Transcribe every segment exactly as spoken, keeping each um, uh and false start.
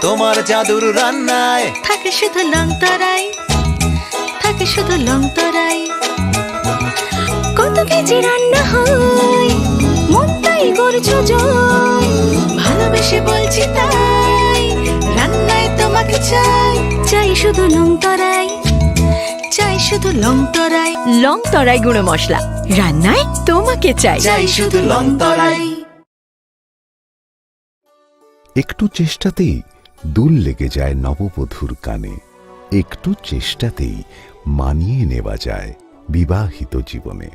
তোমার জাদুর রান্নায় থাকে শুধু লং তরাই, থাকে শুধু লং তরাই। কত কেজি রান্না হয়, মনটাই করছো জয়। ভালোবেসে বলছি তাই, রান্নায় তোমাকে চাই, চাই শুধু লং তরাই, চাই শুধু লং তরাই। লং তরাই গুঁড়ো মশলা, রান্নায় তোমাকে চাই। চাই শুধু লং তরাই। একটু চেষ্টাতেই দুল লেগে যায় নববধূর কানে। একটু চেষ্টাতেই মানিয়ে নেওয়া যায় বিবাহিত জীবনে।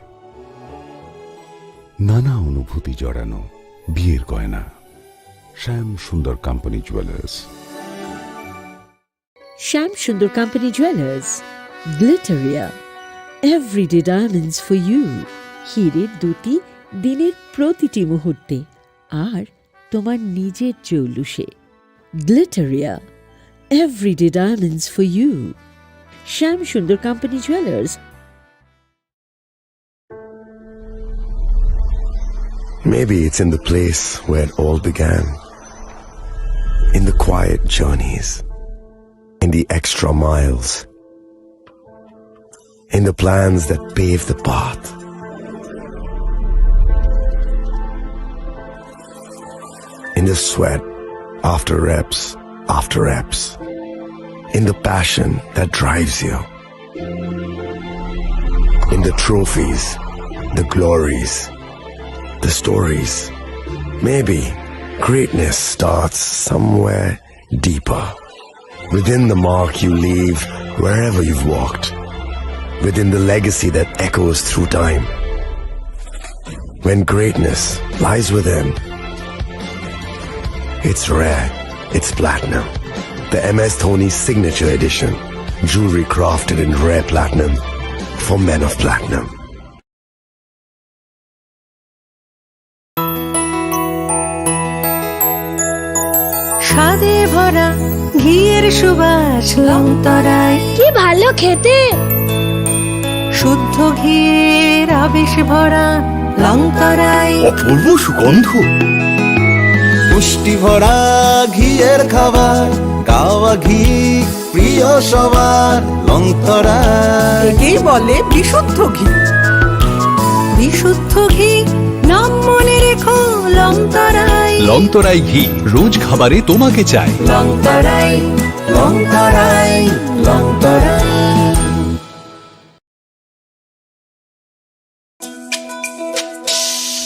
নানা অনুভূতি জড়ানো বিয়ের গয়না। শ্যাম সুন্দর company jewellers. Shyam Sundar Company Jewelers, Glitteria, everyday diamonds for you। হীরের দ্যুতি দিনের প্রতিটি মুহূর্তে, আর তোমার নিজের জৌলুসে। Glitteria, everyday diamonds for you। Shyam Sundar Company Jewelers। Maybe it's in the place where it all began. In the quiet journeys, in the extra miles, in the plans that pave the path, in the sweat after reps after reps, in the passion that drives you. In the trophies, the glories, the stories. Maybe greatness starts somewhere deeper. Within the mark you leave wherever you've walked. Within the legacy that echoes through time. When greatness lies within, it's rare, it's platinum. The M S Dhoni Signature Edition. Jewelry crafted in rare platinum for men of platinum. স্বাদে ভরা ঘিয়ের সুবাস লং তরাই। কি ভালো খেতে। শুদ্ধ ঘিয়ের আবেশ ভরা লং তরাই। অপূর্ব সুগন্ধ। পুষ্টি ভরা ঘিয়ের খাবার, গাওয়া ঘি প্রিয় সবার লং তরাই। একেই বলে বিশুদ্ধ ঘি। বিশুদ্ধ ঘি, নাম মনে রেখো লং তরাই। লং তরাই ঘি, রোজ খাবারে তোমাকে চাই। লং তরাই, লং তরাই, লং তরাই।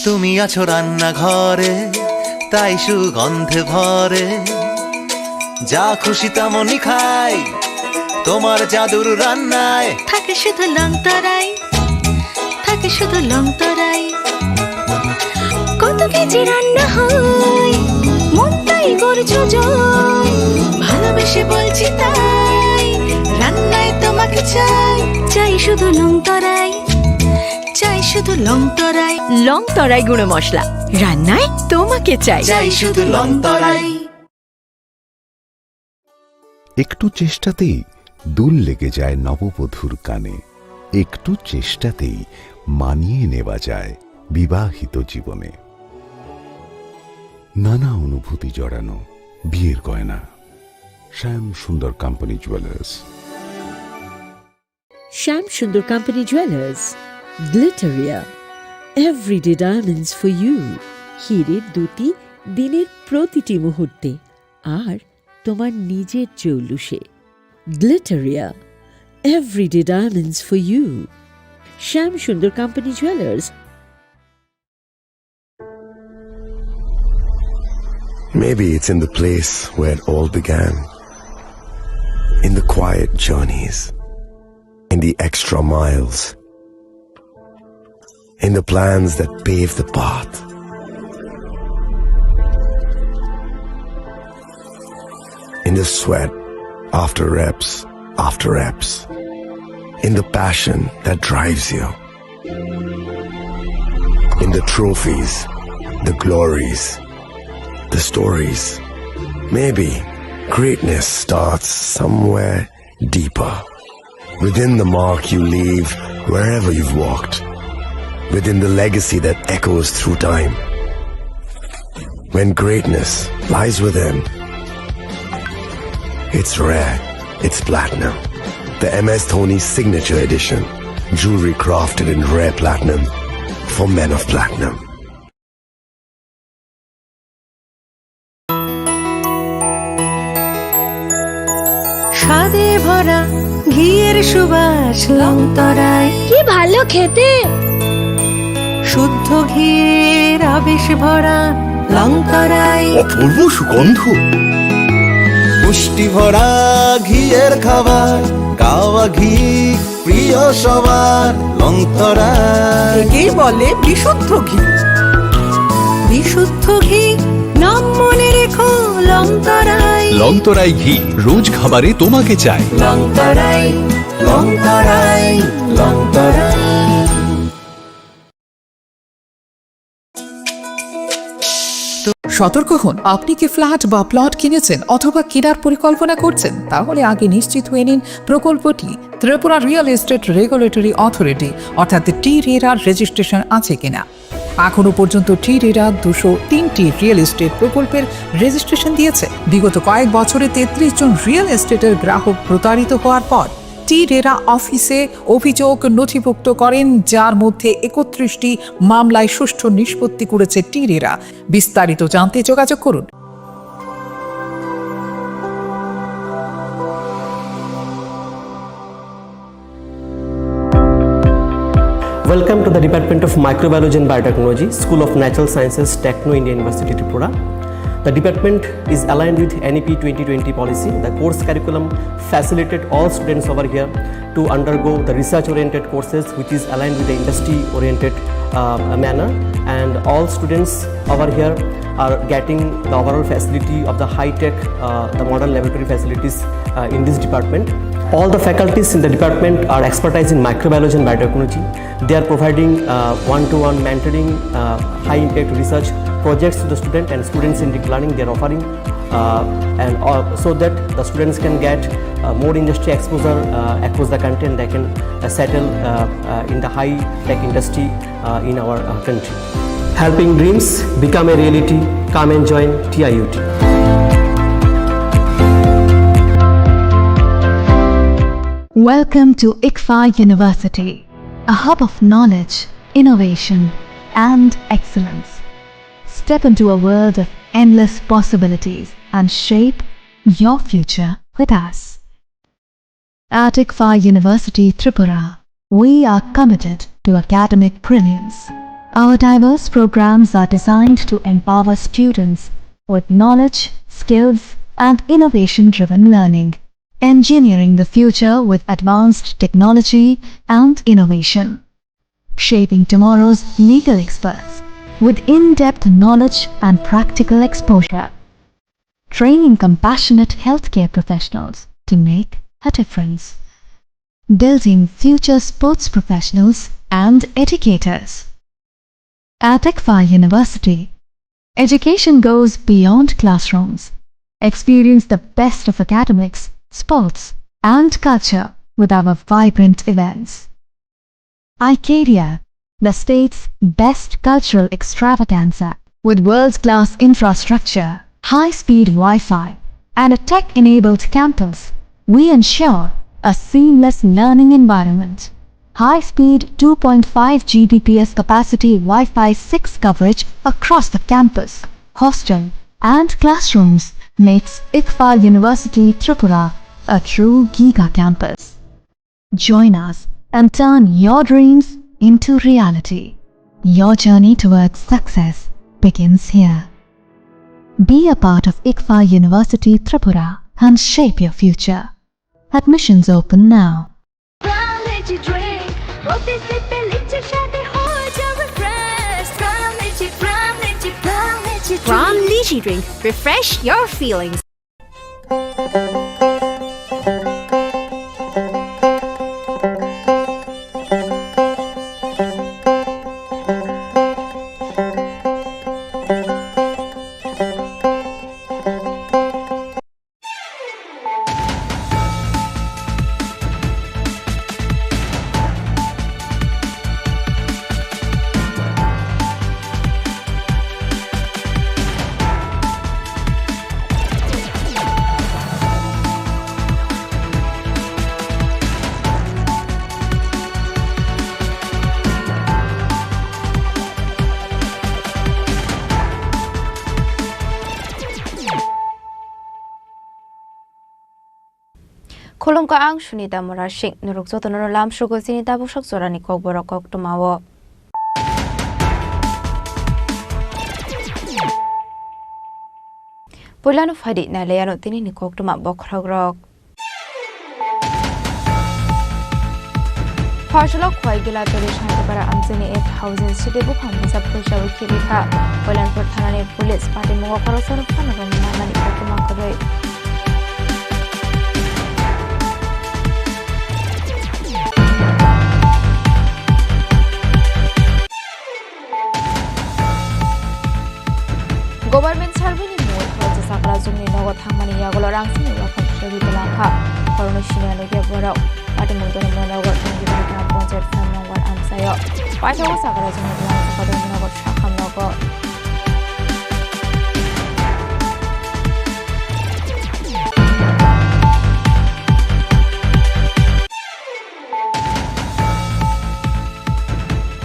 তুমি আছো রান্নাঘরে, তাই সুগন্ধে ভরে। যা খুশি তেমনই খাই, তোমার জাদুর রান্নায় থাকে শুধু লং তরাই, থাকে শুধু লং তরাই। কত কেজি রান্না হয়, মনটাই করছো জয়। ভালোবেসে বলছি তাই, রান্নায় তোমাকে চাই, চাই শুধু লং তরাই, চাই শুধু লং তরাই। লং তরাই গুঁড়ো মশলা, রান্নায় তোমাকে চাই। চাই শুধু লং তরাই। একটু চেষ্টাতেই দুল লেগে যায় নববধূর কানে। একটু চেষ্টাতেই মানিয়ে নেওয়া যায় বিবাহিত জীবনে। নানা অনুভূতি জড়ানো বিয়ের গয়না। শ্যাম সুন্দর company jewellers. Shyam Sundar Company Jewelers, Glitteria, everyday diamonds for you। হীরের দ্যুতি দিনের প্রতিটি মুহূর্তে, আর তোমার নিজের জৌলুসে। Glitteria, everyday diamonds for you। Shyam Sundar Company Jewelers। Maybe it's in the place where it all began. In the quiet journeys, in the extra miles, in the plans that pave the path, in the sweat after reps after reps, in the passion that drives you. In the trophies, the glories, the stories. Maybe greatness starts somewhere deeper. Within the mark you leave wherever you've walked. Within the legacy that echoes through time. When greatness lies within, It's rare. It's platinum. The M S Dhoni Signature Edition. Jewelry crafted in rare platinum for men of platinum. স্বাদে ভরা ঘিয়ের সুবাস লংতরায়। কি ভালো খেতে! শুদ্ধ ঘিয়ের আবেশ ভরা লংতরায়। অপূর্ব সুগন্ধ। পুষ্টি ভরা ঘিয়ের খাবার, গাওয়া ঘি প্রিয় সবার লংতরায়। একেই বলে বিশুদ্ধ ঘি। বিশুদ্ধ ঘি, নাম মনে রেখো লংতরায়। লংতরাই ঘি, রোজ খাবারে তোমাকে চাই। লংতরায়, লংতরায়, লংতরায়। তো সতর্ক হন, আপনি কি ফ্ল্যাট বা প্লট কিনেছেন অথবা কেনার পরিকল্পনা করছেন, তাহলে আগে নিশ্চিত হয়ে নিন প্রকল্পটি Tripura real estate regulatory authority অর্থাৎ টি রেরার রেজিস্ট্রেশন আছে কিনা। এখনও পর্যন্ত টি রেরা দুশো তিনটি রিয়েল এস্টেট প্রকল্পের রেজিস্ট্রেশন দিয়েছে। বিগত কয়েক বছরে তেত্রিশ জন রিয়েল এস্টেটের গ্রাহক প্রতারিত হওয়ার পর টি রেরা অফিসে অভিযোগ নথিভুক্ত করেন, যার মধ্যে একত্রিশটি মামলায় সুষ্ঠু নিষ্পত্তি করেছে টি রেরা। বিস্তারিত জানতে যোগাযোগ করুন। Welcome to the Department of Microbiology and Biotechnology, School of Natural Sciences, Techno India University, Tripura. The department is aligned with N E P twenty twenty policy. The course curriculum facilitate all students over here to undergo the research-oriented courses, which is aligned with the industry-oriented, uh, manner. And all students over here are getting the overall facility of the high-tech, uh, the modern laboratory facilities, uh, in this department. All the faculties in the department are expertise in microbiology and biotechnology. They are providing, uh, one-to-one mentoring, uh, high-impact research projects to the student and student-centric learning they are offering, uh, and, uh, so that the students can get, uh, more industry exposure, uh, across the country, and they can, uh, settle, uh, uh, in the high-tech industry, uh, in our, uh, country. Helping dreams become a reality. Come and join T I U T. Welcome to ICFAI University, a hub of knowledge, innovation, and excellence. Step into a world of endless possibilities and shape your future with us. At ICFAI University Tripura, we are committed to academic brilliance. Our diverse programs are designed to empower students with knowledge, skills, and innovation-driven learning. Engineering the future with advanced technology and innovation. Shaping tomorrow's legal experts with in-depth knowledge and practical exposure. Training compassionate healthcare professionals to make a difference. Building future sports professionals and educators. At ICFAI University, education goes beyond classrooms. Experience the best of academics, sports, and culture with our vibrant events. Icaria, the state's best cultural extravaganza, with world-class infrastructure, high-speed Wi-Fi, and a tech-enabled campus. We ensure a seamless learning environment. High-speed two point five G B P S capacity Wi-Fi six coverage across the campus, hostel, and classrooms makes ICFAI University Tripura a true giga campus. Join us and turn your dreams into reality. Your journey towards success begins here. Be a part of ICFAI University Tripura and shape your future. Admissions open now. Prime Lychee Drink. প্রতি সিপে লিচির স্বাদে হয়ে যাবে fresh। Prime Lychee, Prime Lychee, Prime Lychee Drink। Prime Lychee Drink. Refresh your feelings. Khulumkha, ang Sunita Murasing. Norok jotono lamsogo chini tabuksak jorani kokborok koktwmao. Puilano phaidi nailaiano tinini koktwma bokhorokrok. Pharsalo Khwai Gilatoli Shantipara amchaini eight thousand sidi buphang bwsa phuisawi khibikha. Koilanpur thanani police patimungo khoroksano phano romwi manmani koktwma kwrwi. Government survey ni mungwi khoroksa chakrajwngni nogo thangmani yagulo rangsini wakham sogwi twlangkha. Khoroknwi siniya nukya borok. Patimung Dharmanagar Tongibari Gram Panchayat five number amchaio. Paithago chakrajwngni twlangkha Dharmanagar Sakham nogo.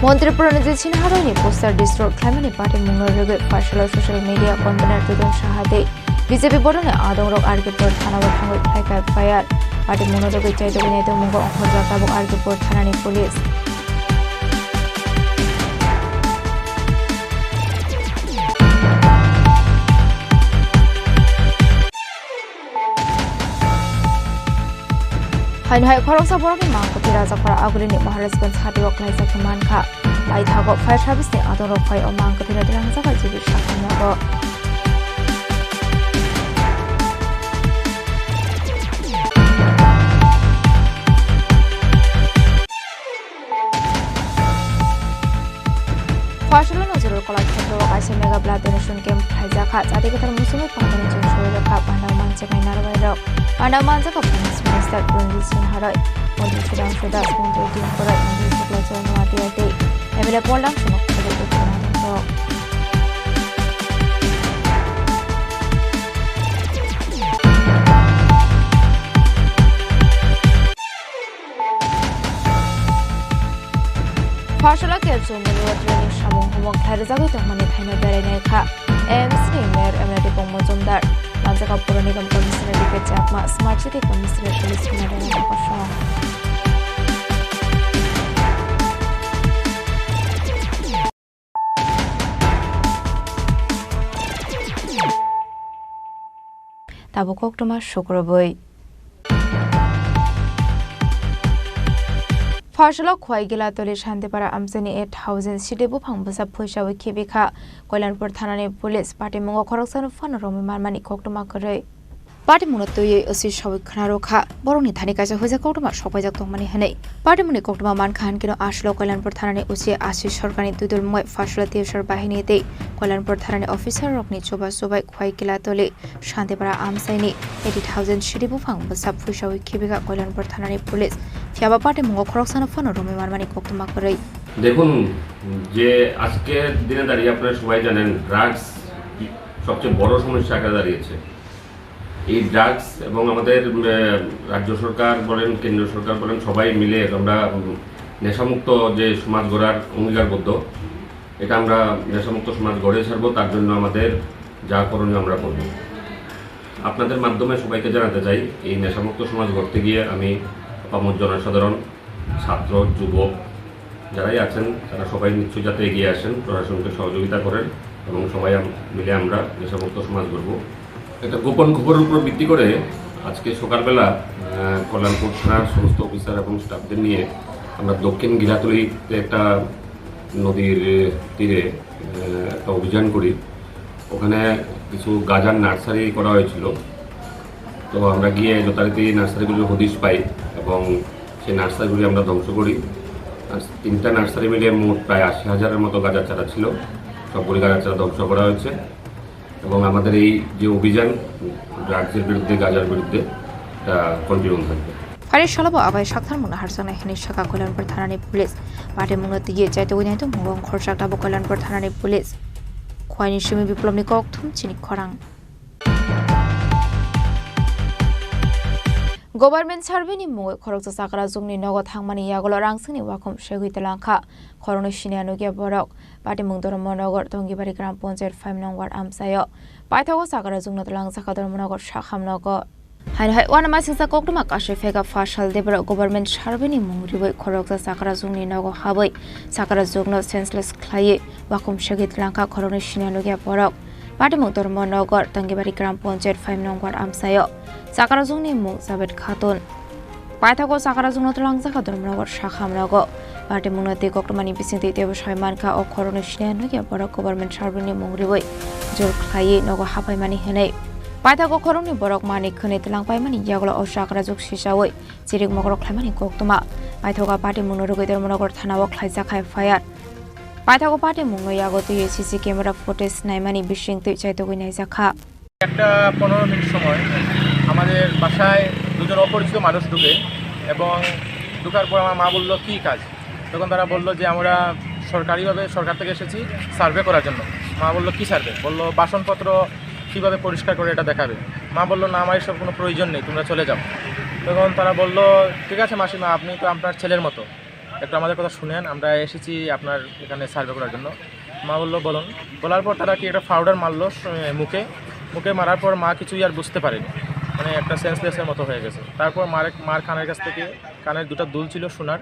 Montri Pranijit Sinha rokni poster destroy khlaimani patimungno rwgwi pharsalo social media convener Dudon Saha tei B J P bodolni adongrok R K Pur thanao thangwi khlaikha F I R. Patimungno rwgwi chaitugwi naitukmungo ongkhorjak tabuk R K Pur thanani police. Haino hai khoroksa borokni mang kwthwi Rajakhora Agulini Maharajganj hatio klaijak khe mankha. Paithago fire service ni adongrok phai o mang kwthwino twlangjago G B Sakham nogo. Pharsalo Nazirul Kala Khetreo kaisa mega blood donation camp khlaijakha. Jati kwthar muchungwi phaimani chwng soi rwkha. Pandao manjaknai narwai rok. Pandao manjakha Finance Minister Ranjit Singh Haroi, Montri Sudhanshu Das, Montri Dimpu Roy, Montri Shukla Chowdhury Noatia tei M L A Paul Dam Singh Khorok. Pharsalo K F C Umani Waterni samung humung khlai rwjagwi tongmani thaino berai naikha M C ni Mayor M L A Dipong Mojumdar, Manjakha Puro Nigam Commissioner D K Chakma, Smart City Commissioner Suresh Kumar Dayal kosong. Tabuk koktwma sukrubwi. Pharsalo Khwai Gilatoli Shantipara amchaini eight thousand sidi buphang bwsa phuisawi khibikha. Koilanpur thanani police patimungo khoroksano phano romwi manmani koktwma kwrwi. Patimungno twiwi O C sawi khwnarwkha, borokni thani kaisa huijak koktwma sokpaijak tongmani hwnwi. Patimungni koktwma mankha hinkhe no aswlo Koilanpur thanani O C Ashish Sarkarni twidulmungwi pharsalo T S R bahini tei Koilanpur thanani officer rokni chuba chubai Khwai Gilatoli Shantipara amchaini eighty thousand sidi buphang bwsa phuisawi khibikha Koilanpur thanani police. Phiyaba patimungo khoroksano phano romwi manmani koktwma kwrwi. দেখুন, যে আজকের দিনে দাঁড়িয়ে আপনারা সবাই জানেন, ড্রাগস সবচেয়ে বড় সমস্যা আকারে দাঁড়িয়েছে। এই ড্রাগস এবং আমাদের, উম, রাজ্য সরকার বলেন, কেন্দ্র সরকার বলেন, সবাই মিলে আমরা, উম, নেশামুক্ত যে সমাজ গড়ার অঙ্গীকারবদ্ধ। এটা আমরা নেশামুক্ত সমাজ গড়ে ছাড়বো, তার জন্য আমাদের যা করণীয় আমরা করব। আপনাদের মাধ্যমে সবাইকে জানাতে চাই, এই নেশামুক্ত সমাজ গড়তে গিয়ে আমি আপামর জনসাধারণ, ছাত্র, যুবক যারাই আছেন, তারা সবাই নিশ্চয়ই যাতে এগিয়ে আসেন, প্রশাসনকে সহযোগিতা করেন এবং সবাই আম-, মিলে আমরা নেশামুক্ত সমাজ গড়ব। একটা গোপন খবরের উপর ভিত্তি করে আজকে সকালবেলা, আহ, কল্যাণপুর থানার সমস্ত অফিসার এবং স্টাফদের নিয়ে আমরা দক্ষিণ গিলাতলিতে একটা নদীর তীরে, আহ, একটা অভিযান করি। ওখানে কিছু গাঁজার নার্সারি করা হয়েছিল। তো আমরা গিয়ে যথারীতি নার্সারিগুলির হদিশ পাই এবং সেই নার্সারিগুলি আমরা ধ্বংস করি। আর তিনটা নার্সারি মিলে মোট প্রায় আশি হাজারের মতো গাঁজার চারা ছিল। সবগুলি গাঁজার চারা ধ্বংস করা হয়েছে এবং আমাদের এই যে অভিযান ড্রাগসের বিরুদ্ধে, গাঁজার বিরুদ্ধে, এটা কন্টিনিউ থাকবে। Phari salo bo abai saktharmung naharjaknai hwnwi sakha Koilanpur thanani police. Patimungno twiwi chaitugwi naitukmungo ongkhorjak tabuk Koilanpur thanani police. Khwaini simi Biplobni kokthum chini khorang. Government survey ni mungwi khoroksa chakrajwngni nogo thangmani yagulo rangsingni wakhum segwi twlangkha. Khoroknwi siniya nukya borok. Patimung Dharmanagar Tongibari Gram Panchayat five nong ward amchaio. Paithago chakrajwngno twlangjakha Dharmanagar Sakham nogo. Aini hai uanama singsa koktwma kasui phega Fasal Debra government survey ni mung riwi khoroksa chakrajwngni nogo habwi chakrajwngno senseless khlaiwi wakum segwi tlangkha khoroknwi siniya nukya borok. Patimung Dharmanagar Tangibari Gram Panchayat five nongbar amchaio chakrajwngni mung Javed Khatun. Paithago chakrajwngno twlangjakha Dharmanagar sakhamrogo. Patimungno twi koktwmani bisingtwi teibo sai mankha o khoroknwi siniya nukya borok government survey ni mung riwi jor khlaiwi nogo hapaimani hinwi. Paithago khoroknwi borok manwi khwnwi twlangpaimani yagulo o chakrajwk sichawi chirik mokrok khlaimani koktwma. Paithago patimungno rwgwi Dharmanagar thanao khlaijak F I R. Paithago patimungno yago twiwi C C camera footage naimani bisingtwi chaitugwi naijakha. একটা পনেরো মিনিট সময় আমাদের বাসায় দুজন অপরিচিত মানুষ ঢুকে এবং ঢুকার পর আমার মা বলল, "কী কাজ?" তখন তারা বলল যে, "আমরা সরকারিভাবে সরকার থেকে এসেছি সার্ভে করার জন্য।" মা বলল, "কী সার্ভে?" বলল, "বাসনপত্র কীভাবে পরিষ্কার করে এটা দেখাবে।" মা বলল, "না, আমার এসব কোনো প্রয়োজন নেই, তোমরা চলে যাও।" তখন তারা বলল, "ঠিক আছে মাসিমা, আপনি তো আপনার ছেলের মতো, একটু আমাদের কথা শুনেন, আমরা এসেছি আপনার এখানে সার্ভে করার জন্য।" মা বলল, "বলুন।" বলার পর তারা কি একটা পাউডার মারলো স-, মুখে। মুখে মারার পর মা কিছুই আর বুঝতে পারেনি, মানে একটা সেন্সলেসের মতো হয়ে গেছে। তারপর মার, মার কানের কাছ থেকে, কানের দুটো দুল ছিল সোনার,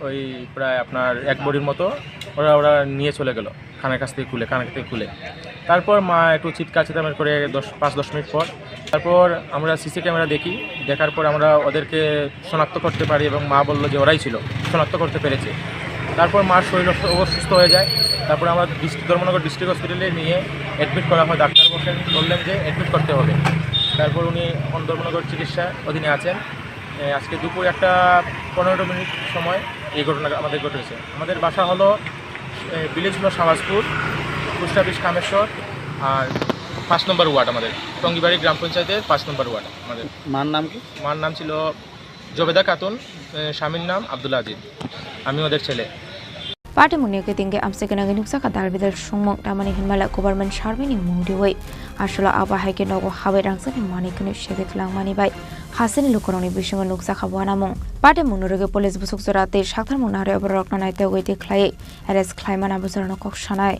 ওই প্রায় আপনার এক ভরির মতো, ওরা, ওরা নিয়ে চলে গেল কানের কাছ থেকে খুলে, কানের কাছ থেকে খুলে। তারপর মা একটু চিৎকার চেঁচামেচি করে দশ, পাঁচ দশ মিনিট পর, তারপর আমরা সিসি ক্যামেরা দেখি, দেখার পর আমরা ওদেরকে শনাক্ত করতে পারি এবং মা বলল যে ওরাই ছিল, শনাক্ত করতে পেরেছে। তারপর মার শরীর অস-, অসুস্থ হয়ে যায়। তারপর আমরা ডিস্ট্রিক্ট, ধর্মনগর ডিস্ট্রিক্ট হসপিটালে নিয়ে অ্যাডমিট করা হয়। ডাক্তার বসে বললেন যে অ্যাডমিট করতে হবে। তারপর উনি এখন ধর্মনগর চিকিৎসা অধীনে আছেন। এ, আজকে দুপুর একটা পনেরো মিনিট সময় এই ঘটনা আমাদের ঘটেছে। আমাদের বাসা হলো, এ, ভিলেজ হলো শাহবাজপুর, পোস্ট অফিস কামেশ্বর, আর পাঁচ নম্বর ওয়ার্ড আমাদের, টঙ্গিবাড়ি গ্রাম পঞ্চায়েতের পাঁচ নম্বর ওয়ার্ড আমাদের। মার নাম কি? মার নাম ছিল জবেদা খাতুন, এ, স্বামীর নাম আব্দুল আজিজ। আমি ওদের ছেলে। Patimungni khe tingkhe amchai gwnangwi nukjakha dal bidal songmung tamani hinmale government survey ni mung riwi asolo abo hai khe nogo habai rangchakni manwi khwnwi segwi twlangmani bai hasteni lukurokni bisingo nukjakha uanamung. Patimungno rwgwi police busuk jora tei saktharmung narwi bororokno naitugwi twi khlaiwi arrest khlaimani abo jorano kok sanai.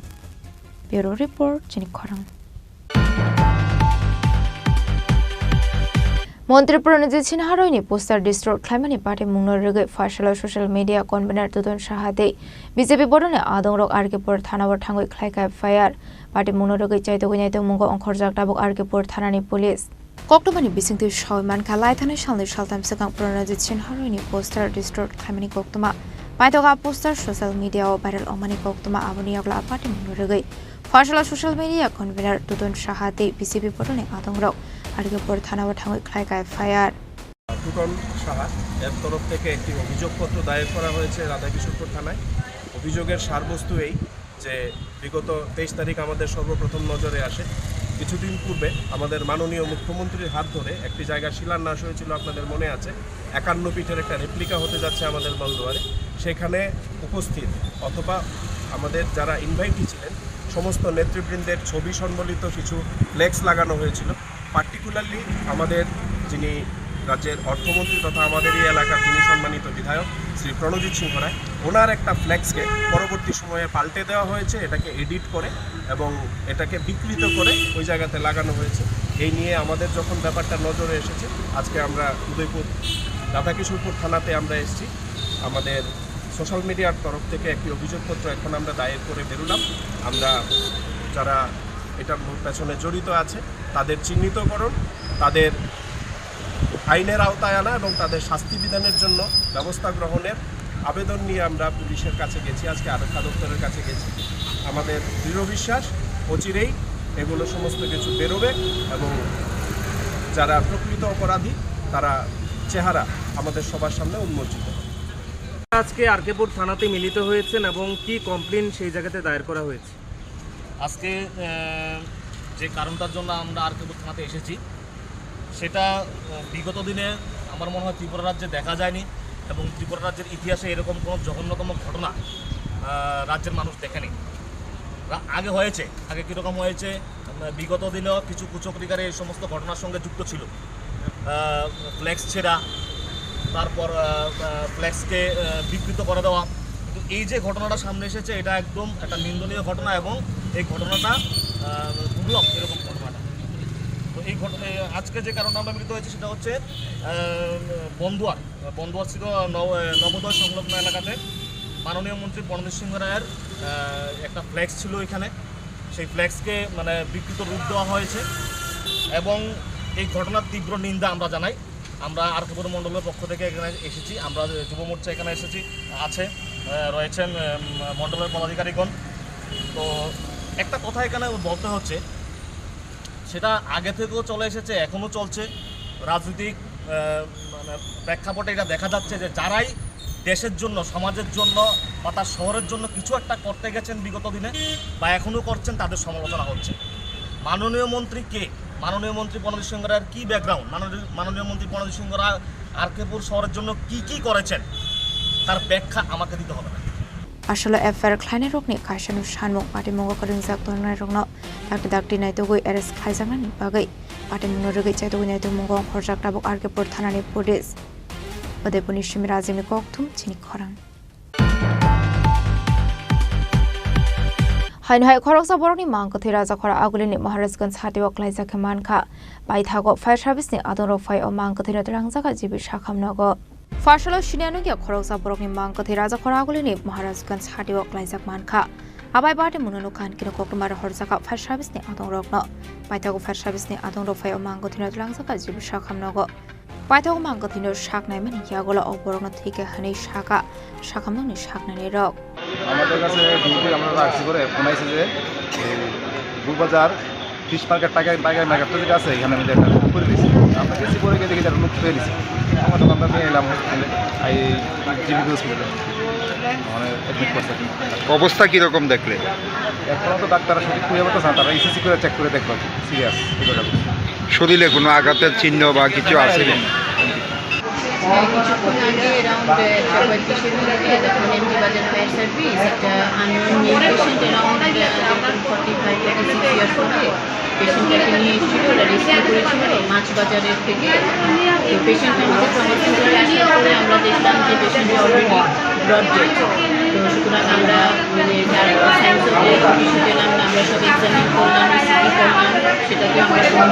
Bureau Report, chini khorang. Montri Pranajit Sinha roini poster destroy khlaimani patimungno rwgwi Phaisalo social media convener Dudon Saha tei B J P bodolni adongrok R K Pur thanao thangwi khlaikha F I R. Patimungno rwgwi chaitugwi naitugmungo ongkhorjak tabuk R K Pur thanani police. Koktwmani bisingtwi sawi mankha, laithani salni saltham swkang Pranajit Sinha roini poster destroy khlaimani koktwma. Paithago a poster social media-o viral wngmani koktwma, aboni yagulo a patimungno rwgwi Phaisalo social media convener Dudon Saha tei B J P bodolni adongrok R K Pur thanao thangwi khlaikha F I R. Two-tone Saha এর তরফ থেকে একটি অভিযোগপত্র দায়ের করা হয়েছে রাধাকিশোরপুর থানায়। অভিযোগের সারবস্তু এই যে বিগত তেইশ তারিখ আমাদের সর্বপ্রথম নজরে আসে। কিছুদিন পূর্বে আমাদের মাননীয় মুখ্যমন্ত্রীর হাত ধরে একটি জায়গা শিলান্যাস হয়েছিল, আপনাদের মনে আছে, একান্ন ফিটের একটা রেপ্লিকা হতে যাচ্ছে আমাদের বন্দোয়ারে। সেখানে উপস্থিত অথবা আমাদের যারা ইনভাইটি ছিলেন, সমস্ত নেতৃবৃন্দের ছবি সম্বলিত কিছু ফ্লেক্স লাগানো হয়েছিল। পার্টিকুলারলি আমাদের যিনি রাজ্যের অর্থমন্ত্রী তথা আমাদের এই এলাকার যিনি সম্মানিত বিধায়ক শ্রী প্রণজিৎ সিংহ রায়, ওনার একটা ফ্লেক্সকে পরবর্তী সময়ে পাল্টে দেওয়া হয়েছে, এটাকে এডিট করে এবং এটাকে বিকৃত করে ওই জায়গাতে লাগানো হয়েছে। এই নিয়ে আমাদের যখন ব্যাপারটা নজরে এসেছে, আজকে আমরা উদয়পুর রাধাকিশোরপুর থানাতে আমরা এসেছি। আমাদের সোশ্যাল মিডিয়ার তরফ থেকে একটি অভিযোগপত্র এখন আমরা দায়ের করে বেরোলাম। আমরা যারা এটার মূল পেছনে জড়িত আছে, তাদের চিহ্নিতকরণ, তাদের আইনের আওতায় আনা এবং তাদের শাস্তি বিধানের জন্য ব্যবস্থা গ্রহণের আবেদন নিয়ে আমরা পুলিশের কাছে গেছি, আজকে আরক্ষা দপ্তরের কাছে গেছি। আমাদের দৃঢ় বিশ্বাস, অচিরেই এগুলো সমস্ত কিছু বেরোবে এবং যারা প্রকৃত অপরাধী, তারা চেহারা আমাদের সবার সামনে উন্মোচিত হবে। আজকে আরকেপুর থানাতে মিলিত হয়েছেন এবং কি কমপ্লেন সেই জায়গাতে দায়ের করা হয়েছে? আজকে, আহ, যে কারণটার জন্য আমরা আরকেপুর থানাতে এসেছি, সেটা, আহ, বিগত দিনে আমার মনে হয় ত্রিপুরা রাজ্যে দেখা যায়নি এবং ত্রিপুরা রাজ্যের ইতিহাসে এরকম কোনো জঘন্যতম ঘটনা, আহ, রাজ্যের মানুষ দেখেনি। রা-, আগে হয়েছে, আগে কীরকম হয়েছে, আহ, বিগত দিনেও কিছু কুচক্রীকারী এই সমস্ত ঘটনার সঙ্গে যুক্ত ছিল। আহ, ফ্লেক্স ছেঁড়া, তারপর, আহ, আহ, ফ্লেক্সকে, আহ, বিকৃত করে দেওয়া। কিন্তু এই যে ঘটনাটা সামনে এসেছে, এটা একদম একটা নিন্দনীয় ঘটনা এবং এই ঘটনাটা, আহ, দুর্লভ এরকম ঘটনাটা। তো এই ঘট-, এই আজকে যে কারণে আমরা মিলিত হয়েছি সেটা হচ্ছে, আহ, বন্দুয়ার, বন্দুয়ার স্থিত নব-, নবোদয় সংলগ্ন এলাকাতে মাননীয় মন্ত্রী প্রণজিৎ সিংহ রায়ের, আহ, একটা ফ্লেক্স ছিল এখানে। সেই ফ্লেক্সকে মানে বিকৃত রূপ দেওয়া হয়েছে এবং এই ঘটনার তীব্র নিন্দা আমরা জানাই। আমরা আর কে পুর মণ্ডলের পক্ষ থেকে এখানে এসেছি, আমরা যুব মোর্চা এখানে এসেছি, আছে, আহ, রয়েছেন, আহ, মণ্ডলের পদাধিকারীগণ। তো একটা কথা এখানে বলতে হচ্ছে, সেটা আগে থেকেও চলে এসেছে, এখনও চলছে। রাজনৈতিক, আহ, মানে প্রেক্ষাপটে এটা দেখা যাচ্ছে যে যারাই দেশের জন্য, সমাজের জন্য বা তার শহরের জন্য কিছু একটা করতে গেছেন বিগত দিনে বা এখনও করছেন, তাদের সমালোচনা হচ্ছে। মাননীয় মন্ত্রী কে? মাননীয় মন্ত্রী প্রণজিৎ সিংহ রায়ের কী ব্যাকগ্রাউন্ড? মাননীয়, মাননীয় মন্ত্রী প্রণজিৎ সিংহ রায় আর কে পুর শহরের জন্য কি কি করেছেন, তার ব্যাখ্যা আমাকে দিতে হবে না। Asolo F I R khlainairokni kaisano sanmung patimwngo kwrwngjak tongnairokno dakti dakti naitugwi arrest khlaijaknani bagwi patimungno rwgwi chaitugwi naitugmungo ongkhorjak tabuk R K Pur thanani police. Udaipurni simi Rajini kokthum chini khorang. Haino hai khoroksa borokni mang kwthwi Rajakhora Agulini Maharajganj hatio klaijak khe mankha. Paithago fire service ni adongrok phai o mang kwthwino twlangjak G B Sakham nogo. Pharsalo siniya nukya khoroksa borokni mang kwthwi Rajakhora Agulini Maharajganj hatio klaijak mankha. Abai bati mungno nukha hinkhe koktwma rohorjak fire service ni adongrokno. Paithago fire service ni adongrok phai o mang kwthwino twlangjak G B Sakham nogo. Paithak mang kwthwino sak naimani yagulo o borokno thwikha hwnwi sakha sakhamnokni sak nainairok. আমাদের কাছে ডিউটি আমরা রাখছি করে ফোন আইছে যে এই Gulbazar fish market, tiger, tiger market তো যেটা আছে, এখানে আমি একটা লুট করে দিয়েছি। আমরা গেছি, পরে গিয়ে দেখি যে একটা লুট হয়ে দিয়েছি। আমরা তখন আমরা নিয়ে এলাম হসপিটালে, এই জিবি হসপিটালে, মানে অ্যাডমিট করছে। অবস্থা কীরকম দেখলে? এখন তো ডাক্তাররা সঠিক খুঁজে পাচ্ছে না, তারা ইসিসি করে চেক করে দেখলো সিরিয়াস। শরীরে কোনো আঘাতের চিহ্ন বা কিছু আছে কি? হ্যাঁ, কিছুক্ষণ আগে অ্যারাউন্ড একটা পঁয়ত্রিশের মধ্যে তখন এমজি বাজার ফায়ার সার্ভিস একটা unknown male patient, around forty five forty six years হবে, পেশেন্টটাকে নিয়ে এসেছিল, ওরা রেস্কিউ করেছিল মাছ বাজারের থেকে। তো পেশেন্ট আমাদের ট্রমা সেন্টারে আসার পরে আমরা দেখলাম যে পেশেন্ট অলরেডি ব্রড ডেড। তো সুতরাং আমরা মানে তার সাইন্স অফ ডেথ কিছু পেলাম না, আমরা সব এক্সামিন করলাম, ইসিজি করলাম, সেটাকে আমরা কোনো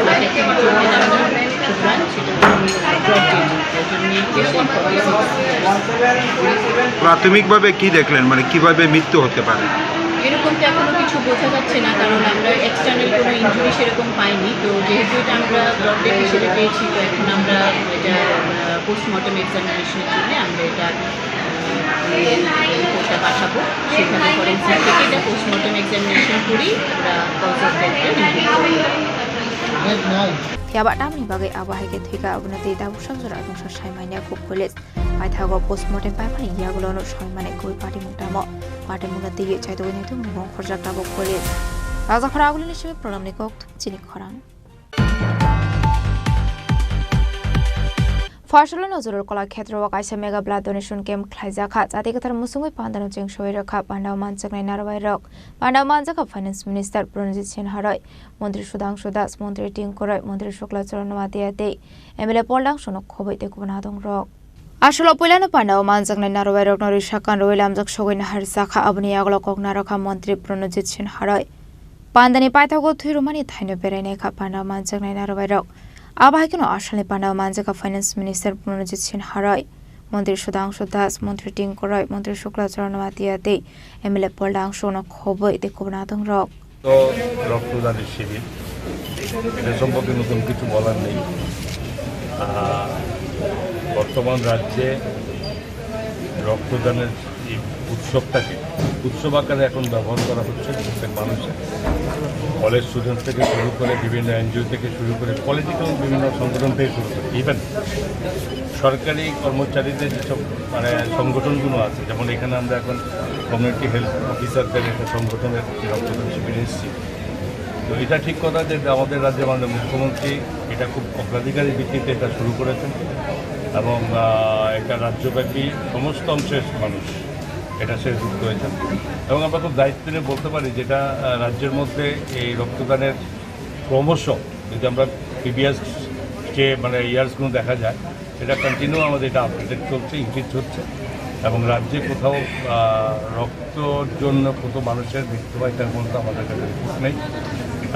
ব্লাড অ্যাক্টিভিটিও পেলাম না। সুতরাং সেটা ব্রড ডেড। প্রাথমিকভাবে কি দেখলেন, মানে কিভাবে মৃত্যু হতে পারে? এরকম তো এখনো কিছু বোঝা যাচ্ছে না, কারণ আমরা এক্সটার্নাল কোনো ইনজুরি সেরকম পাইনি। তো যেহেতু এটা আমরা ব্রড ডেড হিসেবে পেয়েছি, তো এখন আমরা এটা, আহ, পোস্টমর্টম এক্সামিনেশনের জন্য আমরা এটা, আহ, রিপোর্টটা পাঠাবো। সেখানে ফরেন্সিক থেকে এটা পোস্টমর্টম এক্সামিনেশন করি আমরা কজ অফ ডেথটা নির্ণয় করব। Phiya ba tamni bagwi abo hai khe thwikha, abono tei tabuk sanjora wngsa sai manya kuk police. Paithago postmortem paimani yagulono soi mani kubui patimung tamo. Patimungno twiwi chaitugwi naitu mung khorjak tabuk police. Rajakhora Agulini simi Pranamni kok thum chini khorang. Pharsalo Nojorul Kola Khetrao kaisa mega blood donation camp khlaijak kha. Chati kwthar musungwi pandano cheng soi rwkha pandao manjaknai narwai rok. Pandao manjakha Finance Minister Pranjit Sinha roi, Montri Sudhangshu Das, Montri Tinku Roy, Montri Shukla Charan Noatia tei M L A Paul Dangshung no khoboi tei kubun adong rok. Asolo puilano pandao manjaknai narwai rokno risa kan rwi lamjak sogwi naharjakha, aboni yagulo kok narwkha Montri Pranjit Sinha roi. Pandani paithago thwi rwmani thaino berai naikha pandao manjaknai narwai rok. Abo hai kheno asalni pandao manjakha Finance Minister Pranjit Sinha roi, Montri Sudhangshu Das, Montri Tinku Roy, Montri Shukla Charan Noatia tei M L A Paul Dangshung no khoboi tei kubun adong rok. তো রক্তদানের শিবির, এটা সম্পর্কে নতুন কিছু বলার নেই। আহ, বর্তমান রাজ্যে রক্তদানের এই উৎসবটাকে উৎসব আকারে এখন ব্যবহার করা হচ্ছে প্রত্যেক মানুষের, কলেজ স্টুডেন্ট থেকে শুরু করে, বিভিন্ন এনজিও থেকে শুরু করে, পলিটিক্যাল বিভিন্ন সংগঠন থেকে শুরু করে, ইভেন সরকারি কর্মচারীদের যেসব মানে সংগঠনগুলো আছে, যেমন এখানে আমরা এখন কমিউনিটি হেলথ অফিসারদের একটা সংগঠনের রক্তদান শিবিরে এসেছি। তো এটা ঠিক কথা যে আমাদের রাজ্যের মাননীয় মুখ্যমন্ত্রী এটা খুব অগ্রাধিকারের ভিত্তিতে এটা শুরু করেছেন এবং, আহ, এটা রাজ্যব্যাপী সমস্ত অংশের মানুষ এটা সে যুক্ত হয়েছেন এবং আমরা খুব দায়িত্ব নিয়ে বলতে পারি যেটা, আহ, রাজ্যের মধ্যে এই রক্তদানের ক্রমশ যদি আমরা প্রিভিয়াস যে মানে ইয়ার্সগুলো দেখা যায়, এটা কন্টিনিউ আমাদের এটা আপডেটেড চলছে, ইনক্রিজ হচ্ছে এবং রাজ্যে কোথাও, আহ, রক্তর জন্য কত মানুষের মৃত্যু হয় তার মধ্যে আমাদের কাছে রিপোর্ট নেই।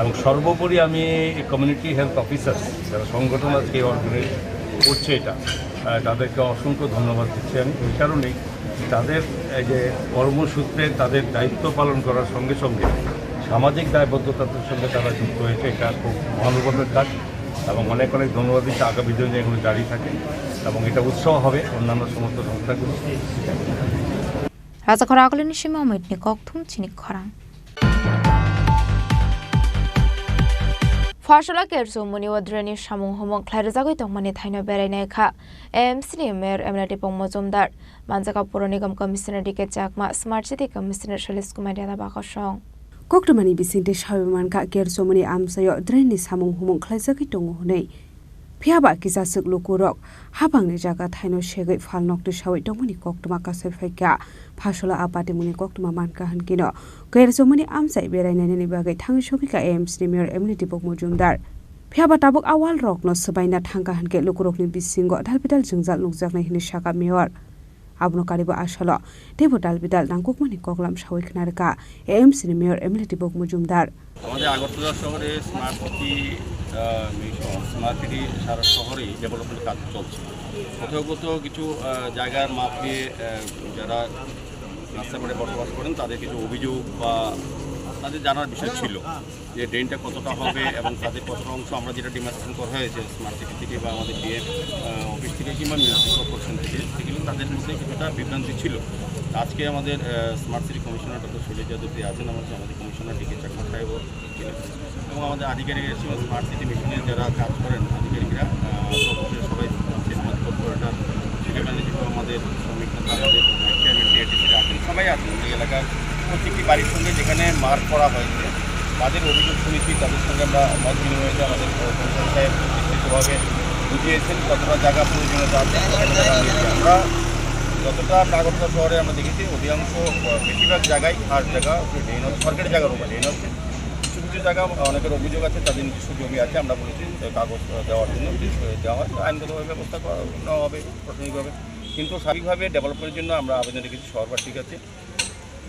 এবং সর্বোপরি আমি কমিউনিটি হেলথ অফিসার, যারা সংগঠন আজকে অর্গানাইজ করছে এটা, আহ, তাদেরকে অসংখ্য ধন্যবাদ দিচ্ছি আমি এই কারণেই, তাদের এই যে কর্মসূত্রে তাদের দায়িত্ব পালন করার সঙ্গে সঙ্গে সামাজিক দায়বদ্ধতার সঙ্গে তারা যুক্ত হয়েছে, এটা খুব মহানুভবের কাজ। এবং অনেক অনেক ধন্যবাদ দিচ্ছি। আগামী দিনে এগুলো জারি থাকে এবং এটা উৎসাহ হবে অন্যান্য সমস্ত সংস্থাগুলো। Raja khorang agulini simi omitni kokthum chini khorang. Phasola Kersomoni o drainage samung humung khlai rwjagwi tongmani thaino berai nai kha A M C ni Mayor M L A Dipok Mojumdar, Manjaka Puro Nigam Commissioner D K Chakma, Smart City Commissioner Shailesh Kumar Yadav bakosong. Koktwmani bisingtwi sawi mankha, Kersomoni amchaio drain ni samung humung khlaijagwi tongo hwnwi. Phiya ba kisa swk lukurok haphangni jaga thaino segwi phalnok twisawi tongmani koktwma kasai phaikha. Phasola a patimungni koktwma mankha hwnkhe no, Kersomoni amchai berai nainani bagwi thangwi sogwikha A M C ni Mayor M L A Dipok Mojumdar. Phiya ba tabuk a wall rokno swbaina thangkha hwnkhe lukurokni bisingo dalbidal jwngjal nukjaknai hwnwi sakha Mayor. Abono karibo asalo teibo dalbidal nangkukmani koklam sawi khna rwkha A M C ni Mayor M L A Dipok Mojumdar. আমাদের আগরতলা শহরে smart city, আহ, mission, smart city সারা শহরেই ডেভেলপমেন্ট কাজ চলছে। কোথাও কোথাও কিছু, আহ, জায়গার মাপ নিয়ে, আহ, যারা রাস্তার পাড়ে বসবাস করেন, তাদের কিছু অভিযোগ বা তাদের জানার বিষয় ছিল। যে ড্রেনটা কতটা হবে এবং তাদের কতটা অংশ আমরা যেটা ডিমার্কেশন করা হয়েছে স্মার্ট সিটি থেকে বা আমাদের ডিএম, আহ, অফিস থেকে কিংবা মিউনিসিপ্যাল কর্পোরেশন থেকে, সেগুলো তাদের মধ্যে কিছুটা বিভ্রান্তি ছিল। আজকে আমাদের, আহ, smart city commissioner doctor Shailesh Yadav যে আছেন, আমাদের, আমাদের কমিশনার ডি কে চাকমা সাহেবও ছিলেন এবং আমাদের আধিকারিক এসেছিল, স্মার্ট সিটি মিশনের যারা কাজ করেন আধিকারিকরা, আহ, সদস্য সবাই আজকে স্মার্ট কর্পোরেটর, সেখানে যেসব আমাদের শ্রমিক তথা আমাদের চেয়ারম্যান ডিআইটিসি আছেন, সবাই আছেন। এই এলাকার প্রত্যেকটি বাড়ির সঙ্গে যেখানে মার্ক করা হয়েছে, তাদের অভিযোগ শুনেছি, তাদের সঙ্গে আমরা মত বিনিময় হয়েছে। আমাদের কমিশনার সাহেব বিস্তৃতভাবে বুঝিয়েছেন কতটা জায়গা প্রয়োজনীয়তা আছে, কতটা জায়গা রয়েছে। আমরা যতটা নাগরকোটা শহরে আমরা দেখেছি, অধিকাংশ, আহ, বেশিরভাগ জায়গায় খাস জায়গা ড্রেন হচ্ছে, সরকারি জায়গার উপরে ড্রেন হচ্ছে। কিছু কিছু জায়গা অনেকের অভিযোগ আছে, তাদের নিজস্ব জমি আছে, আমরা বলেছি, আহ, কাগজ, আহ, দেওয়ার জন্য, যে, আহ, দেওয়া হয়, আইনগতভাবে ব্যবস্থা করা, নেওয়া হবে প্রশাসনিকভাবে। কিন্তু স্বাভাবিকভাবে ডেভেলপমেন্টের জন্য আমরা আবেদন রেখেছি শহরবাসীর কাছে,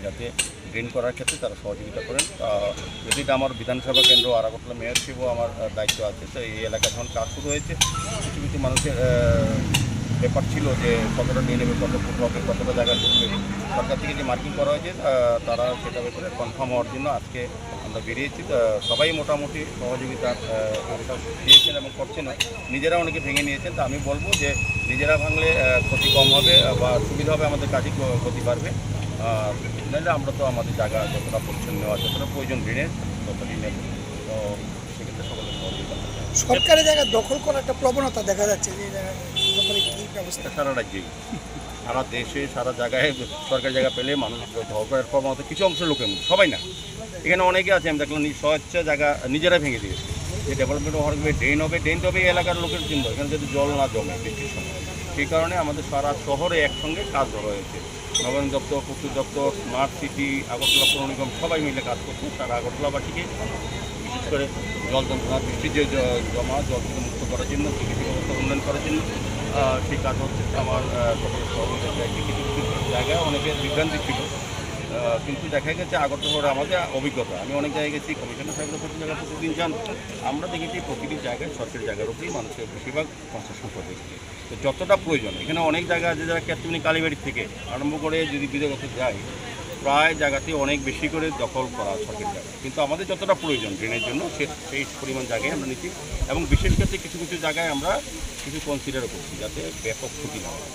যাতে ড্রেন করার ক্ষেত্রে তারা সহযোগিতা করেন। আহ, যেহেতু এটা আমার বিধানসভা কেন্দ্র, আর আগরতলা মেয়র হিসেবেও আমার, আহ, দায়িত্ব আছে, তো এই এলাকা যখন কাজ শুরু হয়েছে, কিছু কিছু মানুষের, আহ, ব্যাপার ছিল যে কতটা ড্রেন হবে, কত ফুট হবে, কতটা জায়গা ঢুকবে। সরকার থেকে যে মার্কিং করা হয়েছে, আহ, তারা সেটা ব্যাপারে কনফার্ম হওয়ার জন্য আজকে আমরা বেরিয়েছি। আহ, সবাই মোটামুটি সহযোগিতা, আহ, একটা দিয়েছেন এবং করছেন। নিজেরা অনেকে ভেঙে নিয়েছেন। তো আমি বলবো যে নিজেরা ভাঙলে, আহ, ক্ষতি কম হবে, আহ, বা সুবিধা হবে, আমাদের কাজে গ-, গতি বাড়বে। আহ, নাহলে আমরা তো আমাদের জায়গা যতটা পরিচ্ছন্ন নেওয়া, যতটা প্রয়োজন ড্রেনের, ততটাই নেব। তো সেক্ষেত্রে সকলের সহযোগিতা করতে হবে। সরকারি জায়গা দখল করার একটা প্রবণতা দেখা যাচ্ছে, যে জায়গা দখলে কি ব্যবস্থা? এটা সারা রাজ্যেই, সারা দেশে, সারা জায়গায় সরকারি জায়গা পেলে মানুষ দখল করার প্রবণতা কিছু অংশের লোকের মধ্যে, সবাই না। এখানে অনেকে আছে, আমি দেখলাম, নিজ স্বেচ্ছা জায়গা নিজেরা ভেঙে দিয়েছে। যে ডেভেলপমেন্ট হওয়ার ড্রেন হবে, ড্রেন তো হবে এই এলাকার লোকের জন্য, এখানে যাতে জল না জমে বৃষ্টির সময়। সেই কারণে আমাদের সারা শহরে একসঙ্গে কাজ ধরা হয়েছে। নবায়ন দপ্তর, পূর্ত দপ্তর, স্মার্ট সিটি, আগরতলা পৌর নিগম সবাই মিলে কাজ করছে। তারা আগরতলাবাসীকে বিশেষ করে জল যন্ত্রণা, বৃষ্টির যে জ-, জমা জল থেকে মুক্ত করার জন্য, চিকিৎসা ব্যবস্থা উন্নয়ন করার জন্য, আহ, সেই কাজ হচ্ছে। আমার, আহ, সকলের সহযোগিতা চাইছি। কিছু কিছু জায়গায় অনেকের বিভ্রান্তি ছিল, আহ, কিন্তু দেখা গেছে আগরতলা শহরে আমাদের অভিজ্ঞতা, আমি অনেক জায়গায় গেছি, কমিশনার সাহেবরা প্রতি জায়গায় প্রতিদিন যান, আমরা দেখেছি প্রতিটি জায়গায় সরকারি জায়গার উপরেই মানুষের বেশিরভাগ কনস্ট্রাকশন প্রজেক্ট। তো যতটা প্রয়োজন, এখানে অনেক জায়গা আছে, যারা কেতুমনি কালীবাড়ি থেকে আরম্ভ করে যদি বিজয়গত যায়, প্রায় জায়গাতে অনেক বেশি করে দখল করা সরকারি জায়গা। কিন্তু আমাদের যতটা প্রয়োজন ড্রেনের জন্য, সে-, সেই পরিমাণ জায়গায় আমরা নিচ্ছি। এবং বিশেষ ক্ষেত্রে কিছু কিছু জায়গায় আমরা কিছু কনসিডার করছি, যাতে ব্যাপক ক্ষতি না হয়।